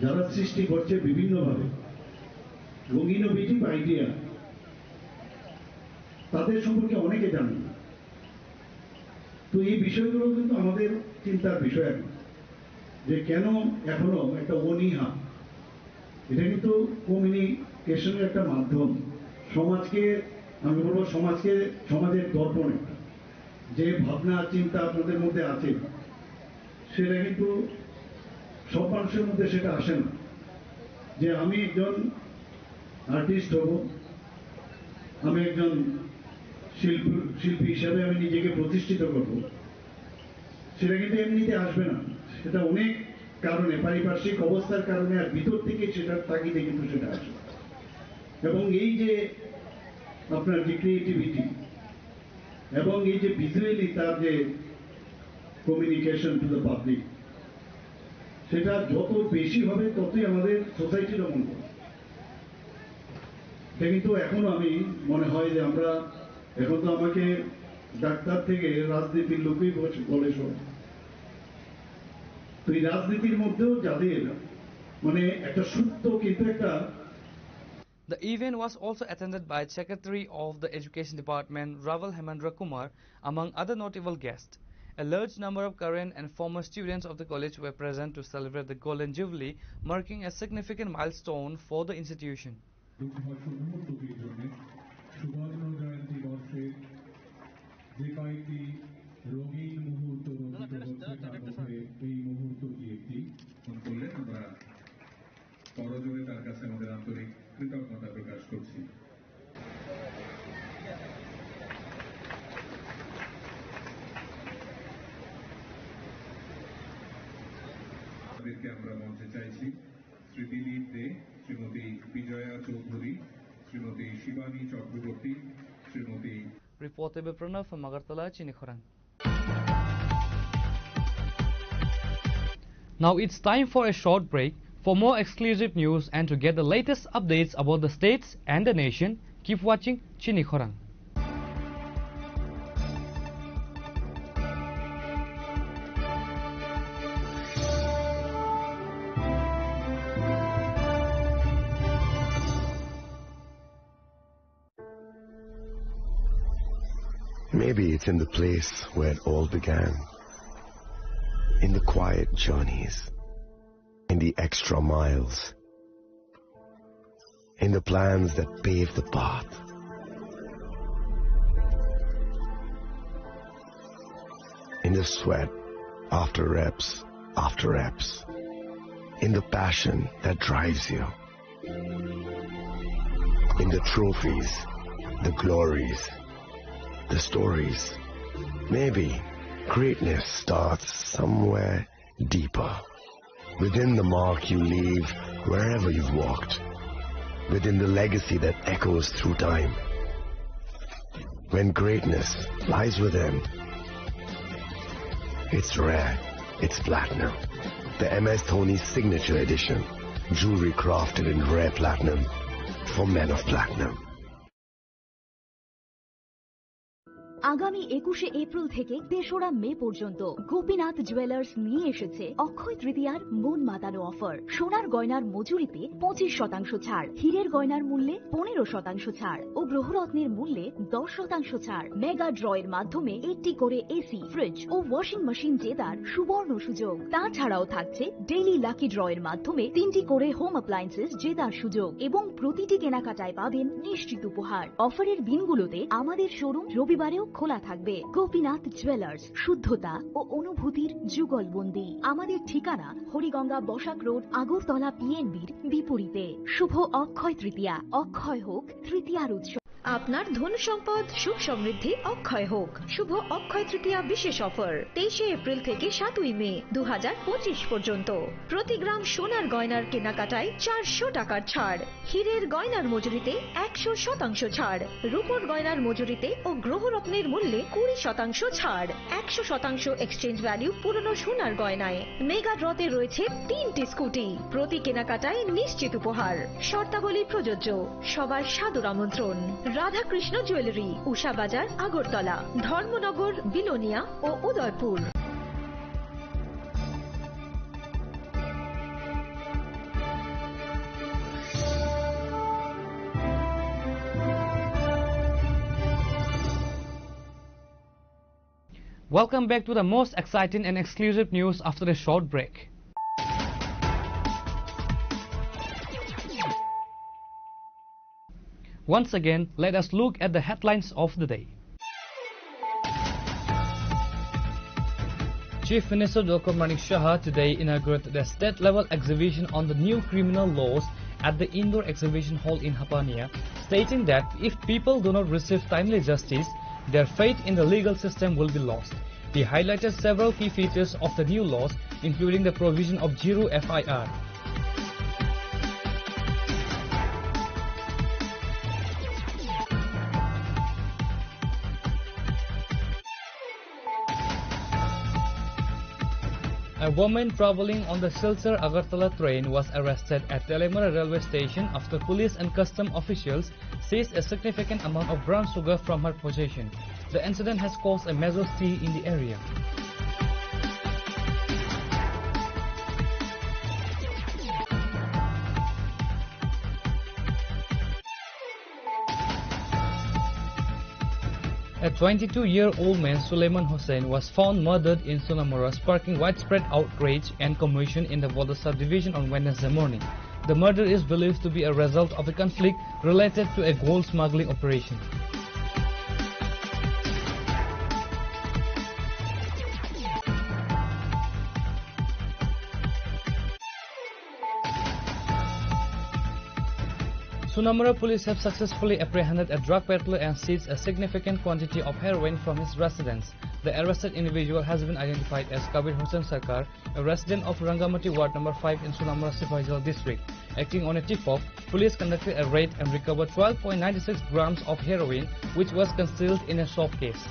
যারা সৃষ্টি করছে বিভিন্নভাবে এবং ইনোভেটিভ আইডিয়া, তাদের সম্পর্কে অনেকে জানেন না। তো এই বিষয়গুলো কিন্তু আমাদের চিন্তার বিষয় এখন, যে কেন এখনো একটা অনীহা। এটা কিন্তু কমিউনিকেশনের একটা মাধ্যম। সমাজকে, আমি বলবো, সমাজকে, সমাজের দর্পণ একটা। যে ভাবনা চিন্তা আপনাদের মধ্যে আছে, সেটা কিন্তু সব মানুষের মধ্যে সেটা আসে না। যে আমি একজন আর্টিস্ট হব, আমি একজন শিল্প শিল্পী হিসাবে আমি নিজেকে প্রতিষ্ঠিত করব, সেটা কিন্তু এমনিতে আসবে না। সেটা অনেক কারণে, পারিপার্শ্বিক অবস্থার কারণে আর ভিতর থেকে সেটার তাগিদে কিন্তু সেটা আসে। এবং এই যে আপনার যে ক্রিয়েটিভিটি এবং এই যে ভিজুয়ালি তার যে কমিউনিকেশন টু দ্য পাবলিক, সেটা যত বেশি হবে ততই আমাদের সোসাইটিরও মঙ্গল। এটা কিন্তু এখনো আমি মনে হয় যে আমরা এখন তো আমাকে ডাক্তার থেকে রাজনীতির লোকই বলছে, বলে সব। তো এই রাজনীতির মধ্যেও যাদের মানে একটা সুপ্ত কিন্তু একটা The event was also attended by Secretary of the Education Department, Raval Hemendra Kumar, among other notable guests. A large number of current and former students of the college were present to celebrate the Golden Jubilee, marking a significant milestone for the institution. দুঃখের মুহূর্তটির জন্য সুবর্ণ জয়ন্তী বর্ষে যে কয়েকটি রঙিন মুহূর্ত রচিত হচ্ছে, তার মধ্যে এই মুহূর্তটি একটি। ফোন করলেন, আমরা করজোড়ে তার কাছে আমাদের আন্তরিক কৃতজ্ঞতা প্রকাশ করছি। তাদেরকে আমরা মঞ্চে চাইছি শ্রী দিলীপ দে, শ্রীমতী বিজয়া চৌধুরী, শ্রীমতী শিবানী চক্রবর্তী, Shrimati Reported by Pranav from Agartala, Chini Khorang. Now it's time for a short break. For more exclusive news and to get the latest updates about the states and the nation, keep watching Chini Khorang. Maybe it's in the place where it all began. In the quiet journeys, in the extra miles, in the plans that pave the path, in the sweat after reps after reps, in the passion that drives you. In the trophies, the glories, the stories. Maybe greatness starts somewhere deeper. Within the mark you leave wherever you've walked. within the legacy that echoes through time. When greatness lies within, it's rare, it's platinum. The M S Dhoni Signature Edition. Jewelry crafted in rare platinum for men of platinum. আগামী একুশে এপ্রিল থেকে তেসরা মে পর্যন্ত গোপীনাথ জুয়েলার্স নিয়ে এসেছে অক্ষয় তৃতীয়ার মন মাতানো অফার। সোনার গয়নার মজুরিতে পঁচিশ শতাংশ ছাড়, হীরের গয়নার মূল্যে পনেরো শতাংশ ছাড় ও গ্রহরত্নের মূল্যে দশ শতাংশ ছাড়। মেগা ড্রয়ের মাধ্যমে একটি করে এসি, ফ্রিজ ও ওয়াশিং মেশিন জেতার সুবর্ণ সুযোগ। তাছাড়াও থাকছে ডেইলি লাকি ড্রয়ের মাধ্যমে তিনটি করে হোম অ্যাপ্লায়েন্সেস জেতার সুযোগ এবং প্রতিটি কেনাকাটায় পাবেন নিশ্চিত উপহার। অফারের দিনগুলোতে আমাদের শোরুম রবিবারেও খোলা থাকবে। গোপীনাথ জুয়েলার্স, শুদ্ধতা ও অনুভূতির যুগলবন্দি। আমাদের ঠিকানা হরিগঙ্গা বসাক রোড, আগরতলা পিএনবির বিপরীতে। শুভ অক্ষয় তৃতীয়া, অক্ষয় হোক তৃতীয়ার উৎসব। আপনার ধন সম্পদ সুখ সমৃদ্ধি অক্ষয় হোক। শুভ অক্ষয় তৃতীয়া বিশেষ অফার, তেইশে এপ্রিল থেকে সাতই মে দু হাজার পঁচিশ পর্যন্ত। প্রতি গ্রাম সোনার গয়নার কেনাকাটায় চারশো টাকার ছাড়, হীরের গয়নার মজুরিতে একশো শতাংশ ছাড়, রূপোর গয়নার মজুরিতে ও গ্রহরত্নের মূল্যে কুড়ি শতাংশ ছাড়, একশো শতাংশ এক্সচেঞ্জ ভ্যালু পুরনো সোনার গয়নায়। মেগা ড্রতে রয়েছে তিনটি স্কুটি, প্রতি কেনাকাটায় নিশ্চিত উপহার। শর্তাবলী প্রযোজ্য। সবার সাদর আমন্ত্রণ। রাধাকৃষ্ণ জুয়েলারি, উষা বাজার, আগরতলা, ধর্মনগর, বিলোনিয়া ও Udaipur. Welcome back to the most exciting and exclusive news after a short break. Once again, let us look at the headlines of the day. Chief Minister Doctor Manik Saha today inaugurated a state-level exhibition on the new criminal laws at the Indoor Exhibition Hall in Hapania, stating that if people do not receive timely justice, their faith in the legal system will be lost. He highlighted several key features of the new laws, including the provision of zero F I R. A woman traveling on the Silchar Agartala train was arrested at Teliamura railway station after police and custom officials seized a significant amount of brown sugar from her possession. The incident has caused a major stir in the area. A twenty-two-year-old man, Suleiman Hussain, was found murdered in Sonamura, sparking widespread outrage and commotion in the Bodo subdivision on Wednesday morning. The murder is believed to be a result of a conflict related to a gold smuggling operation. Sonamura police have successfully apprehended a drug peddler and seized a significant quantity of heroin from his residence. The arrested individual has been identified as Kabir Hussain Sarkar, a resident of Rangamati Ward number five in Sonamura Sipaijala district. Acting on a tip-off, police conducted a raid and recovered twelve point nine six grams of heroin, which was concealed in a soap case.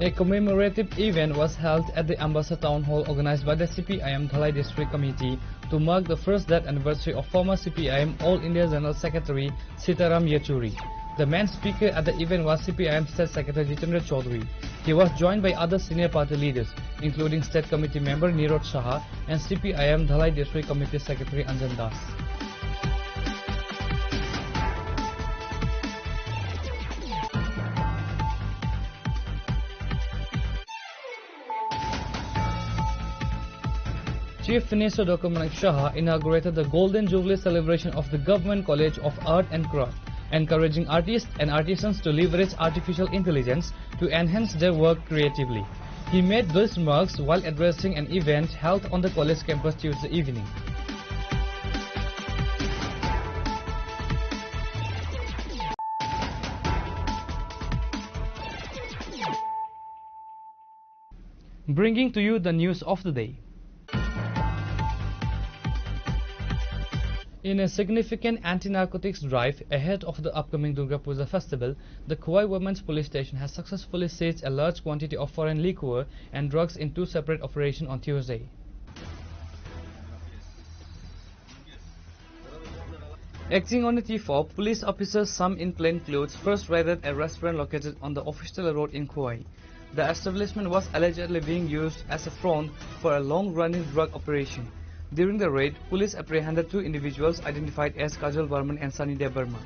A commemorative event was held at the Ambassa Town Hall, organized by the C P I M Dhalai District Committee, to mark the first death anniversary of former C P I M All India General Secretary Sitaram Yechury. The main speaker at the event was C P I M State Secretary Jitendra Chaudhary. He was joined by other senior party leaders, including State Committee member Nirod Saha and C P I M Dhalai District Committee Secretary Anjan Das. Chief Minister Doctor Manik Saha inaugurated the Golden Jubilee celebration of the Government College of Art and Craft, encouraging artists and artisans to leverage artificial intelligence to enhance their work creatively. He made these remarks while addressing an event held on the college campus Tuesday evening. Bringing to you the news of the day. In a significant anti-narcotics drive ahead of the upcoming Durga Puja festival, the Khowai Women's Police Station has successfully seized a large quantity of foreign liquor and drugs in two separate operations on Tuesday. Acting on a tip-off, police officers, some in plain clothes, first raided a restaurant located on the Official Road in Khowai. The establishment was allegedly being used as a front for a long-running drug operation. During the raid, police apprehended two individuals identified as Kajal Barman and Sunny Debbarma,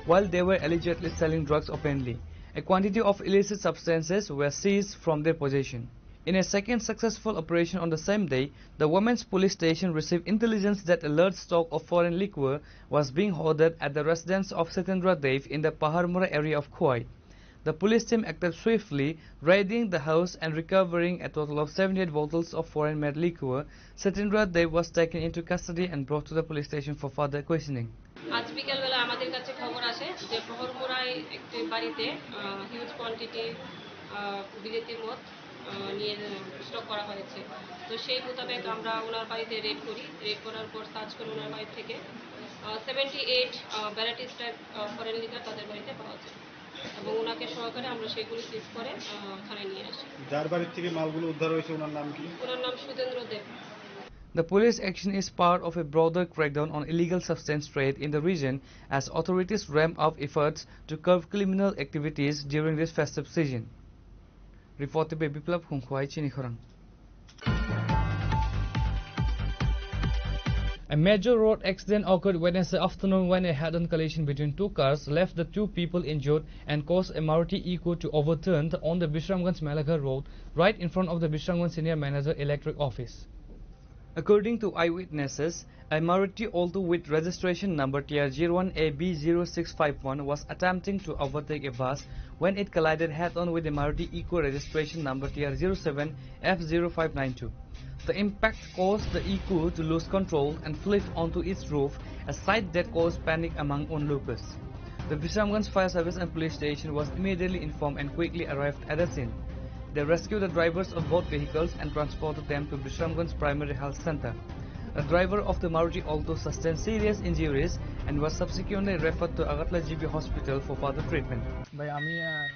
while they were allegedly selling drugs openly. A quantity of illicit substances were seized from their possession. In a second successful operation on the same day, the Women's Police Station received intelligence that a large stock of foreign liquor was being hoarded at the residence of Satendra Dev in the Paharmura area of Khowai. The police team acted swiftly, raiding the house and recovering a total of seventy-eight bottles of foreign-made liquor. Satendra Dev was taken into custody and brought to the police station for further questioning. আজ বিকেলবেলা আমাদের কাছে খবর আসে যে প্রহরমুড়ায় একটি বাড়িতে হিউজ কোয়ান্টিটি বিদেশি মদ আহ, নিয়ে স্টক করা হয়েছে। তো সেই মোতাবেক আমরা ওনার বাড়িতে রেড করি। রেড করার পর সার্চ করি ওনার বাড়ি থেকে seventy eight varieties type foreign liquor তাদের বাড়িতে পাওয়া যায় এবং ওনাকে সহকারে আমরা সেগুলি সিজ করে আহ, থানায় নিয়ে আসি। যার বাড়ির থেকে মালগুলো উদ্ধার হয়েছে, ওনার নাম কি? ওনার নাম সুজেন্দ্র দেব। The police action is part of a broader crackdown on illegal substance trade in the region as authorities ramp up efforts to curb criminal activities during this festive season. Reported by Biplab Khumkhwai, Chini Khorang. A major road accident occurred Wednesday afternoon when a head-on collision between two cars left the two people injured and caused a Maruti Eeco to overturn on the Bishramganj Melaghar road right in front of the Bishramganj Senior Manager Electric Office. According to eyewitnesses, a Maruti Alto with registration number T R zero one A B zero six five one was attempting to overtake a bus when it collided head-on with a Maruti Eeco registration number T R zero seven F zero five nine two. The impact caused the Eeco to lose control and flip onto its roof, a sight that caused panic among onlookers. The Bishramganj Fire Service and Police Station was immediately informed and quickly arrived at the scene. They rescued the drivers of both vehicles and transported them to Bishramganj Primary Health Center. The driver of the Maruti Alto sustained serious injuries and was subsequently referred to Agartala G B Hospital for further treatment. ভাই, আমি, আহ,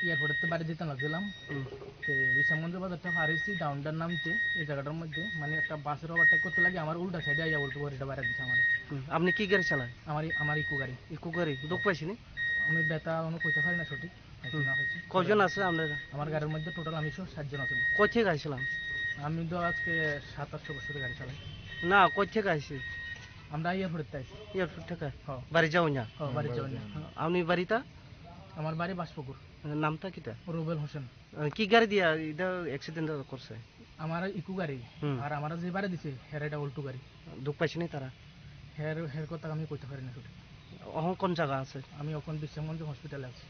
এয়ারপোর্টের বাড়ি যেতে লাগছিলাম। হুম। তো বিশালগঞ্জ বাজারটা পার হয়েছি, ডাউনটার নামতে এই জায়গাটার মধ্যে, মানে, একটা বাসের ওভারটেক করতে লাগে, আমার উল্টা সাইডে আইয়া উল্টো করে এটা বাইরে দিছে আমার। হুম, আপনি কি গাড়ি চালান? আমার, আমার ইকো গাড়ি। ইকো গাড়ি? দুঃখ পাইছিনি? আমি বেটা কোনো কইতে পারি না সঠিক। হুম। না হয়েছে। কয়জন আছে আপনার? আমার গাড়ির মধ্যে টোটাল আমি সহ সাতজন আছি। কই থেকে আইছিলাম? আমি তো আজকে সাত আটশো বছর গাড়ি চালাই। না, কই থেকে আইছি? আমরা এয়ারপোর্ট থেকে আইছি। এয়ারপোর্ট থেকে? হ্যাঁ। বাড়ি যাও না? হ্যাঁ, বাড়ি যাও না। আপনি বাড়িটা? আমার বাড়ি বাসপুকুর। নামটা কিতা? রুবেল হোসেন। আহ, কি গাড়ি দিয়া এটা অ্যাক্সিডেন্ট করছে? আমার ইকো গাড়ি। হুম। আর আমার যে বাড়ি দিছে, হের এটা অল্টো গাড়ি। দুঃখ পাইছে নি তারা? হের, হের কথা আমি কইতে পারি না সঠিক। এখন কোন জায়গা আছে? আমি এখন বিশ্রামগঞ্জ হসপিটালে আছি।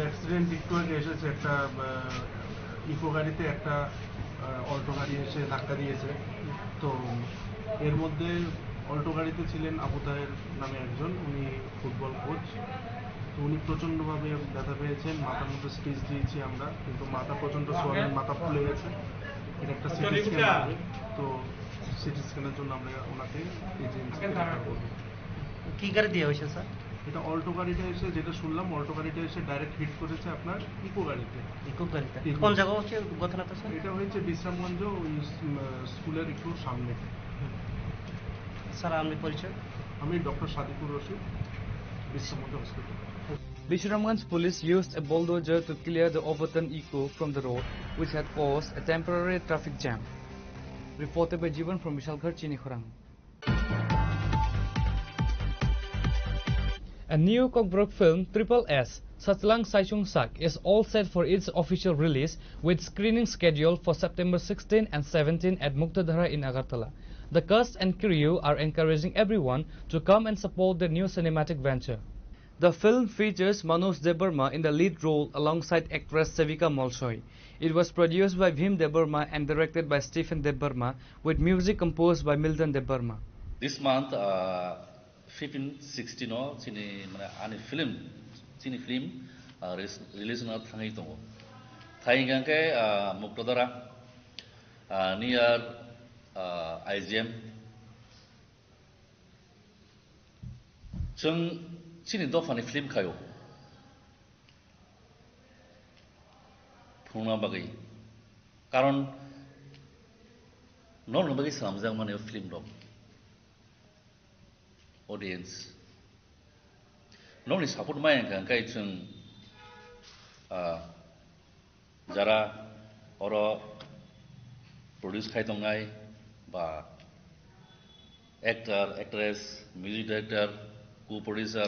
অ্যাক্সিডেন্ট একটু আগে এসেছে, একটা, আহ, ইকো গাড়িতে একটা, আহ, অল্টো গাড়ি এসে ধাক্কা দিয়েছে। তো এর মধ্যে অল্টো গাড়িতে ছিলেন আবু তাহের নামে একজন, উনি ফুটবল কোচ। তো উনি প্রচণ্ডভাবে ব্যথা পেয়েছেন, মাথার মধ্যে স্টিচ দিয়েছি আমরা, কিন্তু মাথা প্রচণ্ড সোয়ালের, মাথা ফুলে গেছে। এটা একটা সিটি স্ক্যান লাগবে। তো সিটি স্ক্যানের জন্য আমরা ওনাকে এজেন্সিতে রেফার করবো। কি গাড়ি দিয়ে হয়েছে, স্যার? এটা অল্টো গাড়িটা এসে, যেটা শুনলাম, অল্টো গাড়িটা এসে ডাইরেক্ট হিট করেছে আপনার ইকো গাড়িতে। ইকো গাড়িতে? ইকো। কোন জায়গা হচ্ছে ঘটনাটা, স্যার? এটা হয়েছে বিশ্রামগঞ্জ, ওই, উম, স্কুলের একটু সামনে। স্যার, আপনি পরিচয়? আমি doctor Sadiqur Rashid, Bishramganj hospital. Bishramganj police used a bulldozer to clear the overturned Eeco from the road, which had caused a temporary traffic jam. Reported by Jivan from Bishalgarh, Chinikhorang. A new Kokborok film, Triple S, Sachlang Saichung Sak, is all set for its official release, with screening scheduled for September sixteen and seventeen at Muktadhara in Agartala. The cast and crew are encouraging everyone to come and support the new cinematic venture. The film features Manoj Debbarma in the lead role alongside actress Sevika Molshoi. It was produced by Bhim Debbarma and directed by Stephen Debbarma, with music composed by Milton Debbarma. This month, uh, fifteen sixteen o chini, mane, ani film, chini film, uh, ris-, release na thangwi tongo. Thai hingkha khe, uh, Muktadhara, Ah, near, ah, I G M. Chwng chini dophani film khaio. Phunukna bagwi. Karon norokni bagwi swnamjak mani o film rok. Audience. Nokni support maya hwnkha hwnkhe chwng, ah, jara oro produce khai tongnai ba actor, actress, music director, co-producer,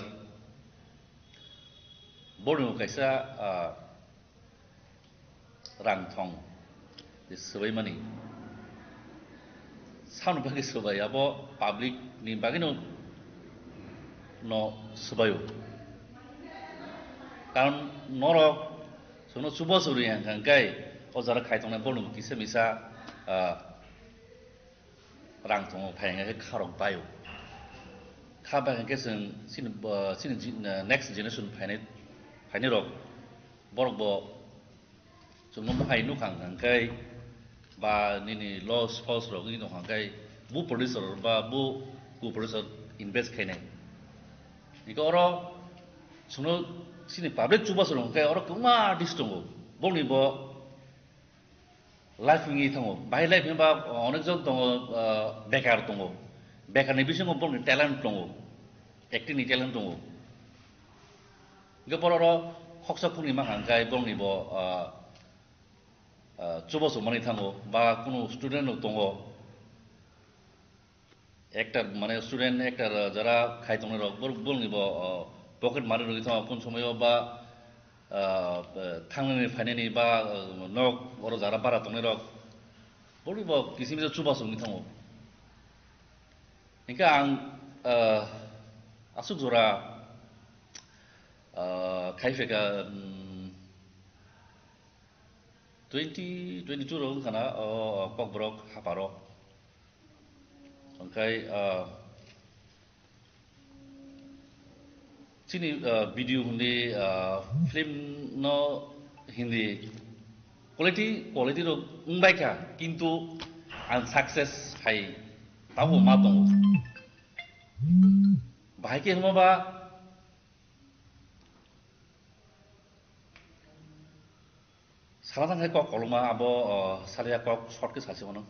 borokni kaisa, ah, rang thong je swbaimani. Samni bagwi swbai abo public ni bagwino no swbaio. Karon norok chwngno chubachu rwya hwnkha hwnkhe o jora khai tongnai borokno kisa misa, ah, rang tongo, phai hwnkhe kharok baio. Kha bai hwnkhe chwng chini, ah, chini ji-, next generation phainai, phainai rok borok bo chwngno mohai nukha hwnkhe ba nini loss falls rok wngwi tongkha hwnkhe bu producer ba bu co-producer invest khainai. Hwnkhe oro chwngno chini public chubachu rok hwnkhe oro kwbangma artist tongo, bongni bo life wngwi thango. Bahai life hinba onek jon tongo, ah, bekar tongo. Bekarni bisingo borokni talent tongo, acting ni talent tongo. Hwnkhe borok oro khoksa khukni mankha hwnkhe borokni bo, ah, ah, chubachu manwi thango ba kunu student rok tongo. Actor, mane student actor, ah, jara khai tongnai rok, borok, borokni bo, ah, pocket mari rwgwi thango, kun somoyo ba, ah, thangnani phainani ba, ah, nok oro jara bara tongnai rok, borokni bo kisim kisa chubachu wngwi thango. Hinkhe ang, ah, aswk jora, ah, khai phaikha, um, twenty twenty-two rok wngkha na, o, o, Kokborok haparo. Hwnkhe, ah, chini, ah, video hindi, ah, film no hindi quality, quality rok wngbaikha, kintu ang success hai tabo ma tongo. Bahai khe hwnba ba, Sana thang khe kok kolokma abo, o, saliya kok short khe sasi mano.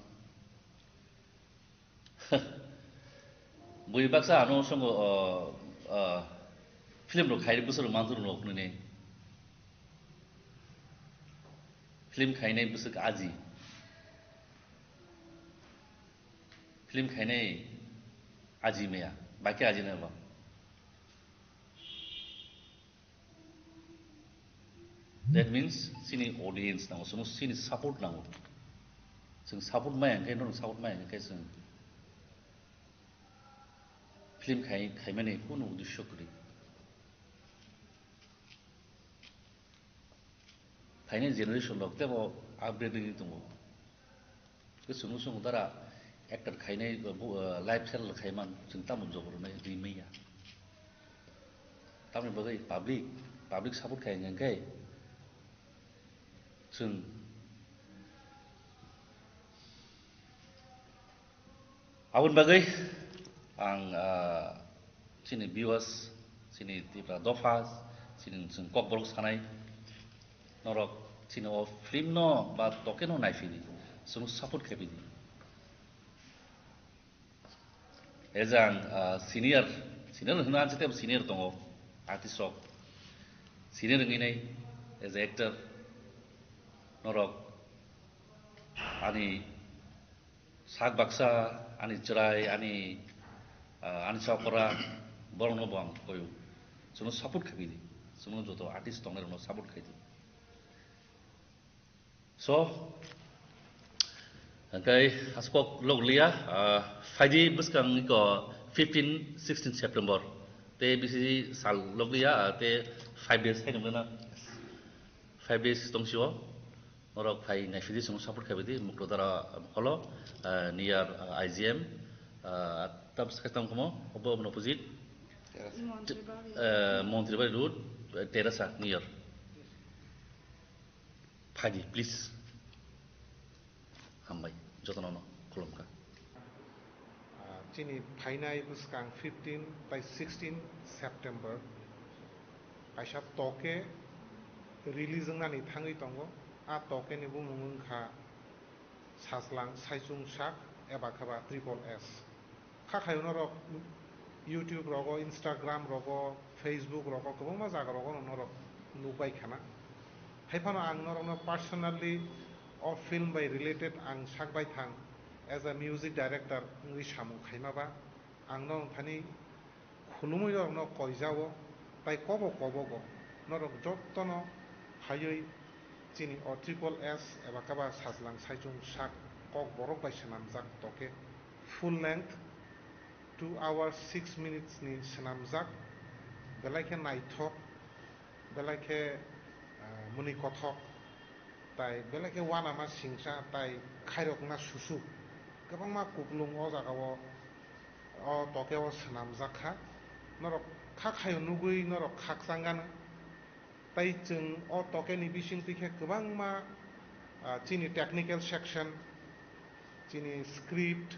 Bui baksa ano songo, o, o, film rok khai bwswk rok manthuru rok nini. Film khainai bwswk aji. Film khainai aji maya, bai khe aji nai ba. That means chini audience nango, chwngno chini support nango. Chwng support maya hwnkhe, norok support maya hwnkhe chwng film khai, khaimani kunu uddesho kwrwi. Phainai generation rok teibo upgrade wngwi tongo. Tei chwngno chwng dara actor khainai, bo, bo, life channel khaiman chwng tamo jogornai rimanya. Tamoni bagwi public, public support khai hwnkhe chwng Aboni bagwi ang, ah, chini viewers, chini Tipra dopha, chini chwng kokborok sanai, norok chini o film no ba toke no naiphi di, chwng support khe phi di. As ang, ah, senior, senior hwnna ang tei senior tongo, artist rok. Senior wngwi nai, as a actor, norok ani sak baksa, ani chwrai, ani, ah, ani chokora, borokno bo ang koyo. Chwngno support khaidi, chwngno joto artist tongnai rokno support khaidi. So, hwnkhe aswk kok loglia, ah, phaidi bwskang iko fifteen, sixteen September. Tei bisi sal loglia, ah, tei five days hai nungna. Five days tongsio. Norok phai nai phidi chwng support khai phidi Mukrodara holo, ah, near, ah, I G M, ah, tab sai tong komo, obo opposite. Terasa. Montri Bari. Eh, Montri Bari Road, eh, Terasa near. Phaidi, please. Hambai, jotono no khulumkha. Ah, chini phainai bwskang fifteen bai sixteen September kaisa toke release wngnani thangwi tongo. A toke ni bumung wngkha Sajlang Saichung Sak eba khe ba Triple S. Kha khayo norok YouTube rogo, Instagram rogo, Facebook rogo, kwbangma jaga rogo no norok nukbai khana. Hai phano ang norokno personally o film bai related ang sak bai thang, as a music director wngwi samung khaima ba, ang norok thani khulumwi norokno koijao, tai kobo kobogo norok jotono phaiwi chini o Triple S eba khe ba Sajlang Saichung Sak Kokborok bai swnamjak toke full length two hours six minutes ni swnamjak, belai khe naithok, belai khe, ah, mwnwi kothok, tai belai khe uanama singcha tai khairokna susu kwbangma kuplung o jaga o, o toke o swnamjak kha. Norok kha khayo nugwi norok khakchang gana. Tai chwng o toke ni bisingtwi khe kwbangma, ah, chini technical section, chini script,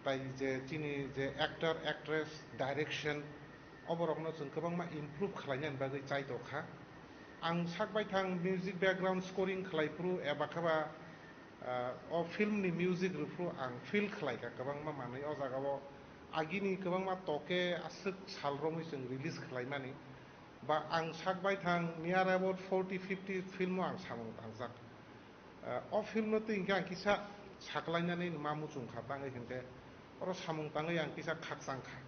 tai je chini je actor, actress, direction, oborokno chwng kwbangma improve khlainani bagwi chai tongkha. Ang sak bai thang music background scoring khlai phuru eba khe ba, ah, o film ni music rw phuru ang feel khlai kha kwbangma manwi o jaga o agini kwbangma toke aswk sal romwi chwng release khlaimani. Ba ang sak bai thang near about forty fifty film o ang samung tangjak. Ah, o film no twi hwnkhe ang kisa saklainani ma muchung kha, tangwi hwnkhe oro samung tangwi ang kisa khakchang kha.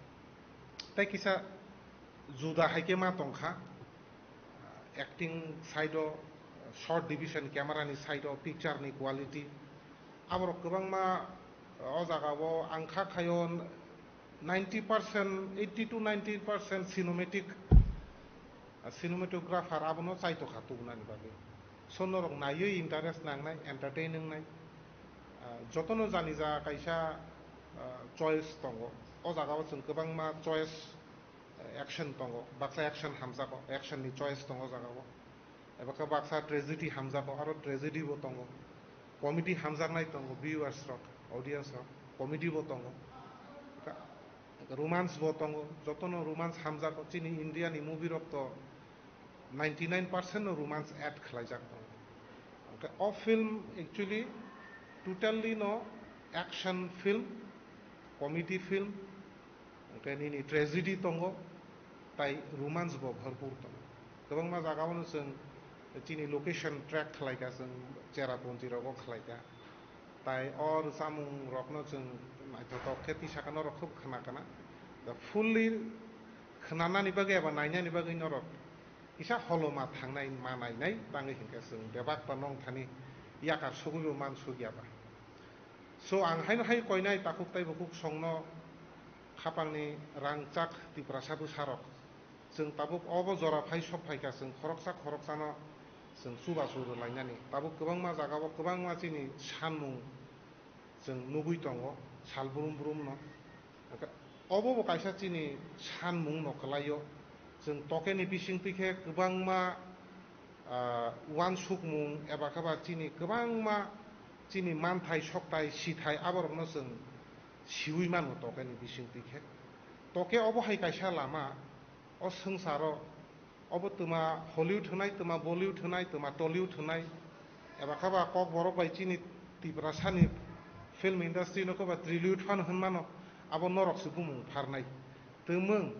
Tei kisa juda hai khe ma tong kha, acting side o, shot division, camera ni side o, picture ni quality, aborok kwbangma o jaga o ang kha khayo ninety percent, eighty to ninety percent cinematic, ah, cinematographer abono chaitokha tubunani bagwi. So norok naiwi interest nangnai, entertain wngnai, ah, jotono jani ja kaisa, ah, choice tongo. O jaga o chwng kwbangma choice, ah, action tongo, baksa action hamjago, action ni choice tongo o jaga o. Eba khe baksa tragedy hamjago, aro tragedy bo tongo. Comedy hamjaknai tongo, viewers rok, audience rok, comedy bo tongo. Ka-, romance bo tongo, jotono romance hamjago. Chini India ni movie rok to ninety nine percent no romance add khlaijak tongo. Hwnkhe o film actually totally no action film, comedy film, hwnkhe nini tragedy tongo, tai romance bo bharpur tongo. Kwbangma jaga o no chwng chini location track khlai kha, chwng Cherrapunji rogo khlai kha. Tai o rwchapmung rokno chwng naithothok khe tisa khe norok khub khna kana. Da fully khnanani bagwi eba nainani bagwi norok kisa holoma thangnai ma nainai tangwi hinkhe chwng bebak ba nong thani yakar sugwi bo man sugya ba. So ang haino hai koinai takhuk tai bukhuk songno khapangni rangchak Tiprasa bwsarok. Chwng tabuk obo jora phai sok phaikha, chwng khoroksa khoroksano chwng chubachu rwlainani. Tabuk kwbangma jagao kwbangma chini sanmung chwng nugwi tongo, sal brum brumno. Obo bo kaisa chini sanmungno kwlaio. Chwng tokeni bisingtwi khe kwbangma ah, uansukmung eba khe ba chini kwbangma chini manthai, sokthai, sithai aborokno chwng siui mano tokeni bisingtwi khe. Toke obo hai kaisa lama, o swngcharo obo twma Hollywood hwnai, twma Bollywood hwnai, twma Tollywood hwnai, eba khe ba Kokborok bai chini Tiprasani film industry no khe ba Trillywood phano hwn mano, abo norok se bumung pharnai. Twmwng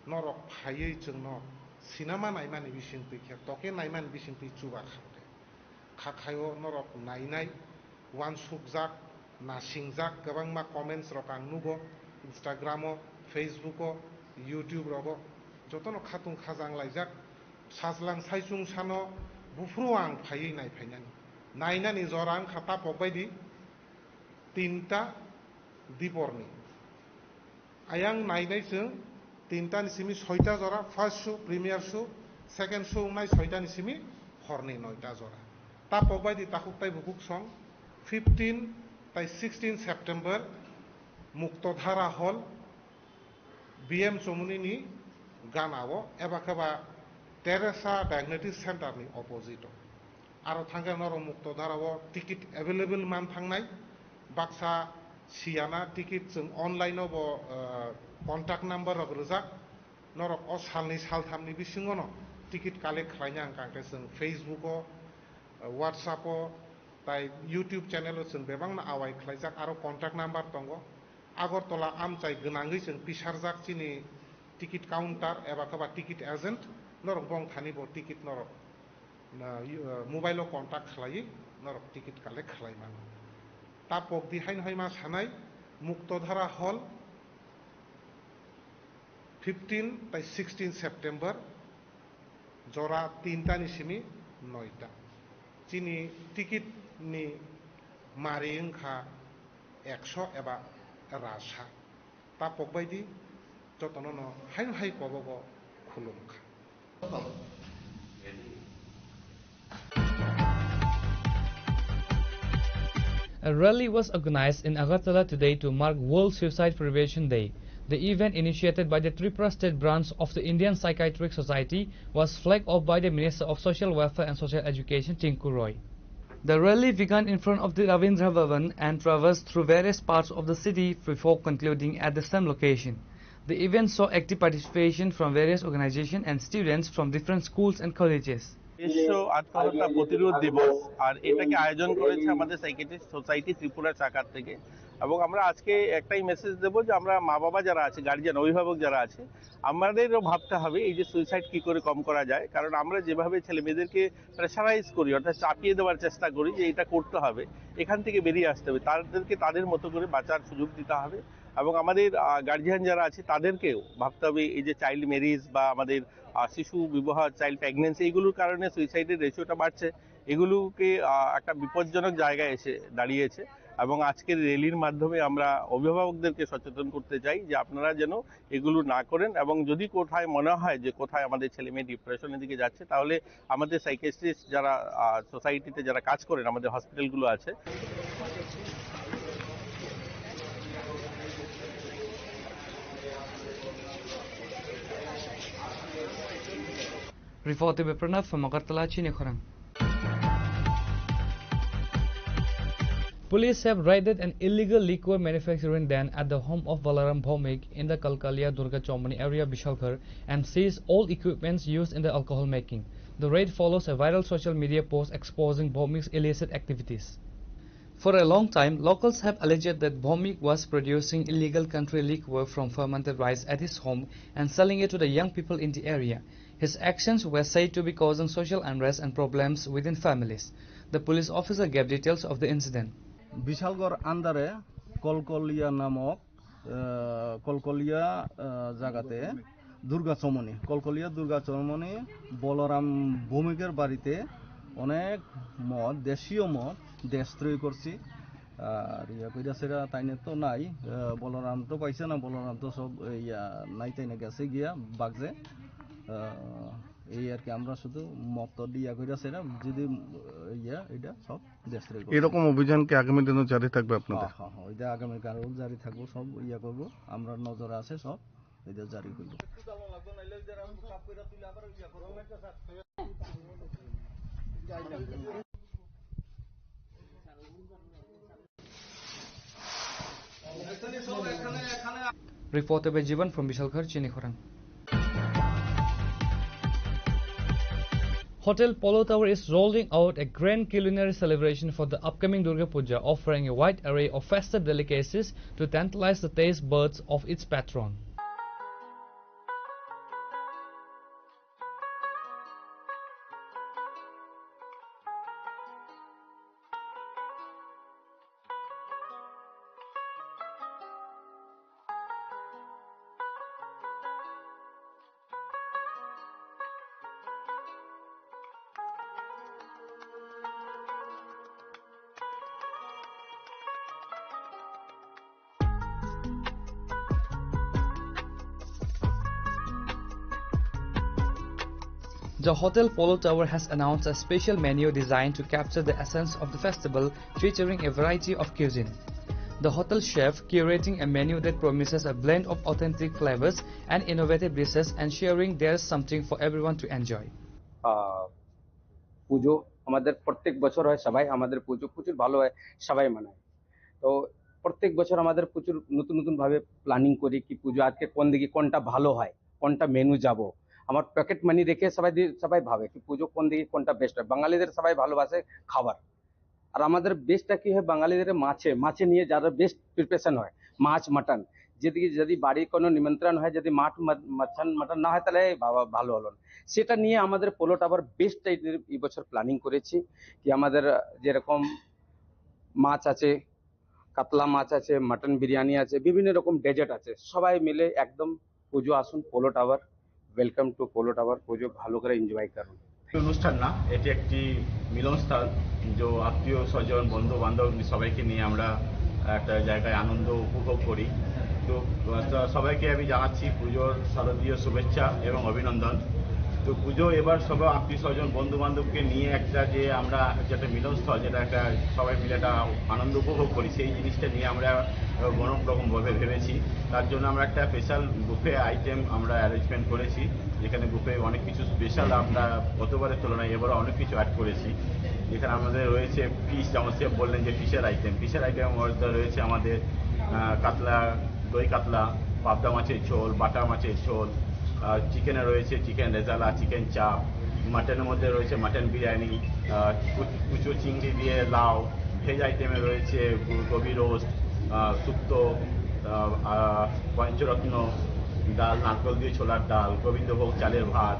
norok phaiwi chwngno sinama naimani bisingtwi khe, toke naimani bisingtwi chuba kha khe. Kha khaio norok nainai, uansukjak, nasingjak, kwbangma comments rok ang nugo, Instagram o, Facebook o, YouTube rogo, jotono khatung khajang laijak. Sajlang saichung sano buphuru ang phaiwi nai phainani. Nainani jora wngkha ta pok baidi tinta diporni. Ayang nainai chwng tinta ni simi soita jora, first show, premiere show, second show wngnai soita ni simi horni noita jora. Ta pok baidi takhuk tai bukhuk song fifteen tai sixteen September Muktodhara Hall, B M Chomoni ni gana o, eba khe ba Teresa Diagnosis Center ni opposite o. Aro thangkhe norok Mukto Dhara o ticket available man thangnai. Baksa siyana ticket chwng online o bo, ah, contact number rok rwjak. Norok o salni salthamni bisingo no ticket collect khlaina hwnkha khe chwng Facebook o, ah, WhatsApp o, tai YouTube channel o chwng bebakno awai khlaijak, aro contact number tongo. Agartala amchai gwnangwi chwng pisarjak chini ticket counter eba khe ba ticket agent, norok bong thani bo ticket norok na, yu-, ah, mobile o contact khlaiwi norok ticket collect khlai mano. Ta pokdi haino hai ma sanai, Muktodhara Hall, fifteen tai sixteen September, jora tinta ni simi noita. Chini ticket ni mari wngkha ekso eba rasa. Ta pokbai di, jotono no haino hai kobogo khulum kha. A rally was organized in Agartala today to mark World Suicide Prevention Day. The event, initiated by the Tripura State Branch of the Indian Psychiatric Society, was flagged off by the Minister of Social Welfare and Social Education, Tinku Roy. The rally began in front of the Ravindra Bhavan and traversed through various parts of the city before concluding at the same location. The event saw active participation from various organizations and students from different schools and colleges. বিশ্ব আত্মহত্যা প্রতিরোধ দিবস, আর এটাকে আয়োজন করেছে আমাদের psychiatrist society Tripura শাখার থেকে। এবং আমরা আজকে একটাই মেসেজ দেব যে আমরা মা বাবা যারা আছে, গার্জিয়ান, অভিভাবক যারা আছে, আমাদেরও ভাবতে হবে এই যে সুইসাইড কি করে কম করা যায়। কারণ আমরা যেভাবে ছেলে মেয়েদেরকে প্রেশারাইজ করি, অর্থাৎ চাপিয়ে দেওয়ার চেষ্টা করি যে এটা করতে হবে, এখান থেকে বেরিয়ে আসতে হবে, তাদেরকে তাদের মতো করে বাঁচার সুযোগ দিতে হবে। এবং আমাদের, আহ, গার্জিয়ান যারা আছে তাদেরকেও ভাবতে হবে এই যে চাইল্ড ম্যারেজ বা আমাদের, আহ, শিশু বিবাহ, চাইল্ড প্রেগন্যান্সি, এইগুলোর কারণে সুইসাইডের রেশিওটা বাড়ছে। এগুলোকে, আহ, একটা বিপজ্জনক জায়গায় এসে দাঁড়িয়েছে। এবং আজকের র্যালির মাধ্যমে আমরা অভিভাবকদেরকে সচেতন করতে চাই যে আপনারা যেন এগুলো না করেন, এবং যদি কোথায় মনে হয় যে কোথায় আমাদের ছেলে মেয়ে ডিপ্রেশনের দিকে যাচ্ছে, তাহলে আমাদের সাইকিয়াট্রিস্ট যারা, আহ, সোসাইটিতে যারা কাজ করেন, আমাদের হসপিটালগুলো আছে, Report by Pranav from Agartala, Chini Khorang. Police have raided an illegal liquor manufacturing den at the home of Balaram Bhowmik in the Kolkolia Durga Chowmani area, Bishalgarh, and seized all equipments used in the alcohol making. The raid follows a viral social media post exposing Bhowmik's illicit activities. For a long time, locals have alleged that Bhowmik was producing illegal country liquor from fermented rice at his home and selling it to the young people in the area. His actions were said to be causing social unrest and problems within families. The police officer gave details of the incident. Bishalgarh আন্ডারে কলকলিয়া নামক, আহ, কলকলিয়া, আহ, জায়গাতে দুর্গা চৌমনি, কলকলিয়া দুর্গা চৌমনি বলরাম ভৌমিকের বাড়িতে অনেক মদ, দেশীয় মদ, দেশদ্রোহী করছি। আর ইয়া কইরা সেরা তাইনে তো নাই, আহ, বলরাম তো পাইছে না, বলরাম তো সব, আহ, ইয়া নাই তাইনে গেছে গিয়া বাগজে। আহ, এই আর কি, আমরা শুধু মদ তো দিয়া কইরা সেরা যদি, আহ, ইয়া এটা সব দেশদ্রোহী করছে। এরকম অভিযান কি আগামী দিনও জারি থাকবে আপনাদের? হ্যাঁ, হ্যাঁ, হ্যাঁ, এটা আগামী কালও জারি থাকবো, সব ইয়া করবো, আমরা নজরে আছে সব। এটা জারি হইল। Reported by Jivan from Bishalgarh, Chini Khorang. Hotel Polo Tower is rolling out a grand culinary celebration for the upcoming Durga Puja, offering a wide array of festive delicacies to tantalize the taste buds of its patron. The Hotel Polo Tower has announced a special menu designed to capture the essence of the festival, featuring a variety of cuisine. The hotel chef curating a menu that promises a blend of authentic flavors and innovative dishes, ensuring there's something for everyone to enjoy. আহ, পুজো আমাদের প্রত্যেক বছর হয় সবাই, আমাদের পুজো প্রচুর ভালো হয়, সবাই মানায়। তো প্রত্যেক বছর আমাদের প্রচুর নতুন নতুন ভাবে প্ল্যানিং করি কি পুজো আজকে কোন দিকে কোনটা ভালো হয়, কোনটা মেনু যাব। আমার পকেট মানি রেখে সবাই দি-, সবাই ভাবে কি পুজো কোন দিকে কোনটা বেস্ট হয়। বাঙালিদের সবাই ভালোবাসে খাবার। আর আমাদের বেস্টটা কি হয়, বাঙালিদের মাছে, মাছে নিয়ে যারা বেস্ট প্রিপারেশন হয়, মাছ, মাটন। যদি, যদি বাড়ির কোনো নিমন্ত্রণ হয়, যদি মাছ, মা-, মাছ, মাটন না হয়, তাহলে বাবা ভালো হলো না। সেটা নিয়ে আমাদের পোলো টাওয়ার বেস্টটা এই, এই বছর প্ল্যানিং করেছি কি আমাদের যেরকম মাছ আছে, কাতলা মাছ আছে, মাটন বিরিয়ানি আছে, বিভিন্ন রকম ডেজার্ট আছে, সবাই মিলে একদম পুজো আসুন polo tower. Welcome to polo tower. পুজো ভালো করে এনজয় করুন। অনুষ্ঠান না, এটি একটি মিলনস্থল। যে আত্মীয় স্বজন, বন্ধু বান্ধব সবাইকে নিয়ে আমরা একটা জায়গায় আনন্দ উপভোগ করি। তো, আহ, সবাইকে আমি জানাচ্ছি পুজোর শারদীয় শুভেচ্ছা এবং অভিনন্দন। তো পুজো এবার সব আত্মীয় স্বজন, বন্ধু বান্ধবকে নিয়ে একটা, যে আমরা, যে একটা মিলনস্থল, যেটা একটা সবাই মিলে একটা আনন্দ উপভোগ করি, সেই জিনিসটা নিয়ে আমরা, আহ, অনেক রকম ভাবে ভেবেছি। তার জন্য আমরা একটা স্পেশাল বুফে আইটেম আমরা অ্যারেঞ্জমেন্ট করেছি, যেখানে বুফে অনেক কিছু স্পেশাল আমরা গতবারের তুলনায় এবারও অনেক কিছু অ্যাড করেছি। যেখানে আমাদের রয়েছে ফিশ, যেমন সে বললেন যে ফিশের আইটেম, ফিশের আইটেম মধ্যে রয়েছে আমাদের, আহ, কাতলা, দই কাতলা, পাবদা মাছের ঝোল, বাটা মাছের ঝোল, আর চিকেনে রয়েছে চিকেন রেজালা, চিকেন চাপ, মাটনের মধ্যে রয়েছে মাটন বিরিয়ানি, আহ, কু-, কুচো চিংড়ি দিয়ে লাউ, ভেজ আইটেমে রয়েছে গো-, গোবি রোস্ট, আহ, শুক্তো, আহ, আহ, পঞ্চরত্ন, ডাল, নারকেল দিয়ে ছোলার ডাল, গোবিন্দভোগ চালের ভাত।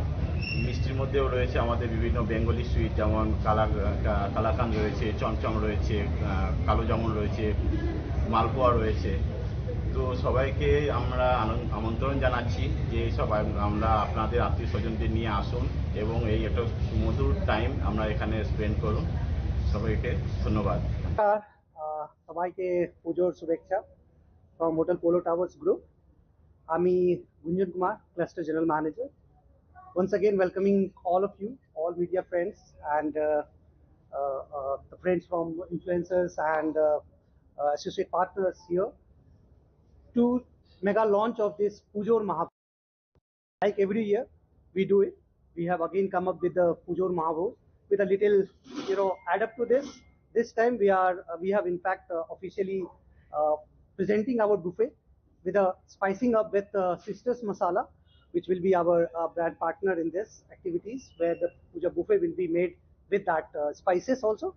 মিষ্টির মধ্যেও রয়েছে আমাদের বিভিন্ন বেঙ্গলি সুইট, যেমন কালা-, কা-, কালাকান রয়েছে, চমচম রয়েছে, আহ, কালো জামুন রয়েছে, মালপোয়া রয়েছে। তো সবাইকে আমরা আনন-, আমন্ত্রণ জানাচ্ছি যে সবাই আমরা আপনাদের আত্মীয় স্বজনদের নিয়ে আসুন এবং এই একটা সুমধুর টাইম আমরা এখানে স্পেন্ড করুন। সবাইকে ধন্যবাদ। আহ, সবাইকে পুজোর শুভেচ্ছা from Hotel Polo Towers Group. আমি গুঞ্জন Kumar, cluster general manager. Once again, welcoming all of you, all media friends, and, uh, uh, uh, the friends from influencers and, uh, uh, associate partners here to mega launch of this Pujor Maha. Like every year, we do it. We have again come up with the Pujor Mahabhog with a little, you know, add up to this. This time we are, uh, we have in fact, uh, officially, uh, presenting our buffet with a spicing up with, uh, Sisters Masala, which will be our, uh, brand partner in this activities, where the puja buffet will be made with that, uh, spices also.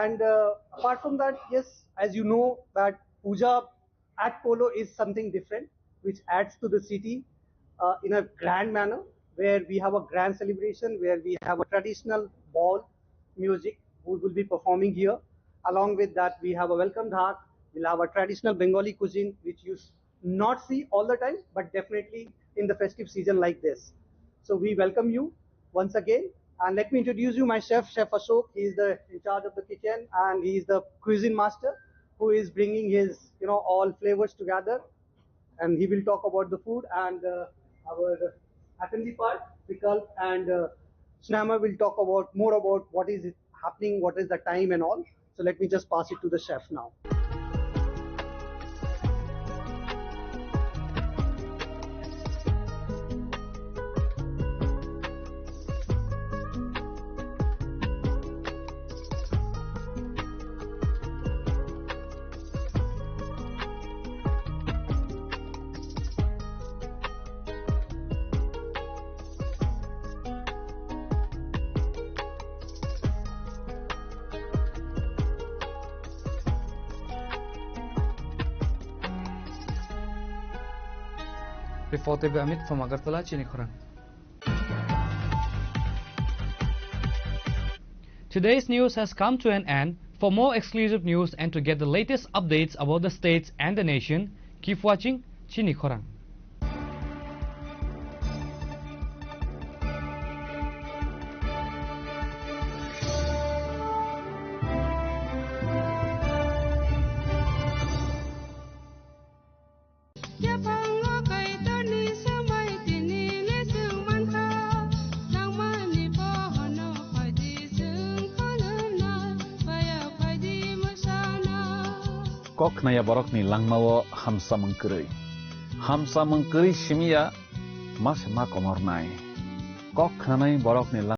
And, uh, apart from that, yes, as you know that puja at Polo is something different, which adds to the city, uh, in a grand manner, where we have a grand celebration, where we have a traditional ball music who will be performing here. Along with that, we have a welcome dhak. We'll have a traditional Bengali cuisine, which you s-, not see all the time, but definitely in the festive season like this. So we welcome you once again. And let me introduce you my chef, Chef Ashok. He is the in charge of the kitchen and he is the cuisine master who is bringing his, you know, all flavors together. And he will talk about the food and, uh, our attendee part, Vikalp and, uh, Snammer will talk about more about what is happening, what is the time and all. So let me just pass it to the chef now. Reporter Amit from Agartala, Chini Khorang. Today's news has come to an end. For more exclusive news and to get the latest updates about the states and the nation, keep watching Chini Khorang. Yaphango Kaitorni samai tini lesung mankha, nangmani pohorno phaidi chwng kholomna, paya phaidi mwsana. Kok khnaya borokni langmao hamsamung kwrwi. Hamsamung kwrwi simiya ma se ma komornai. Kok khnanai borokni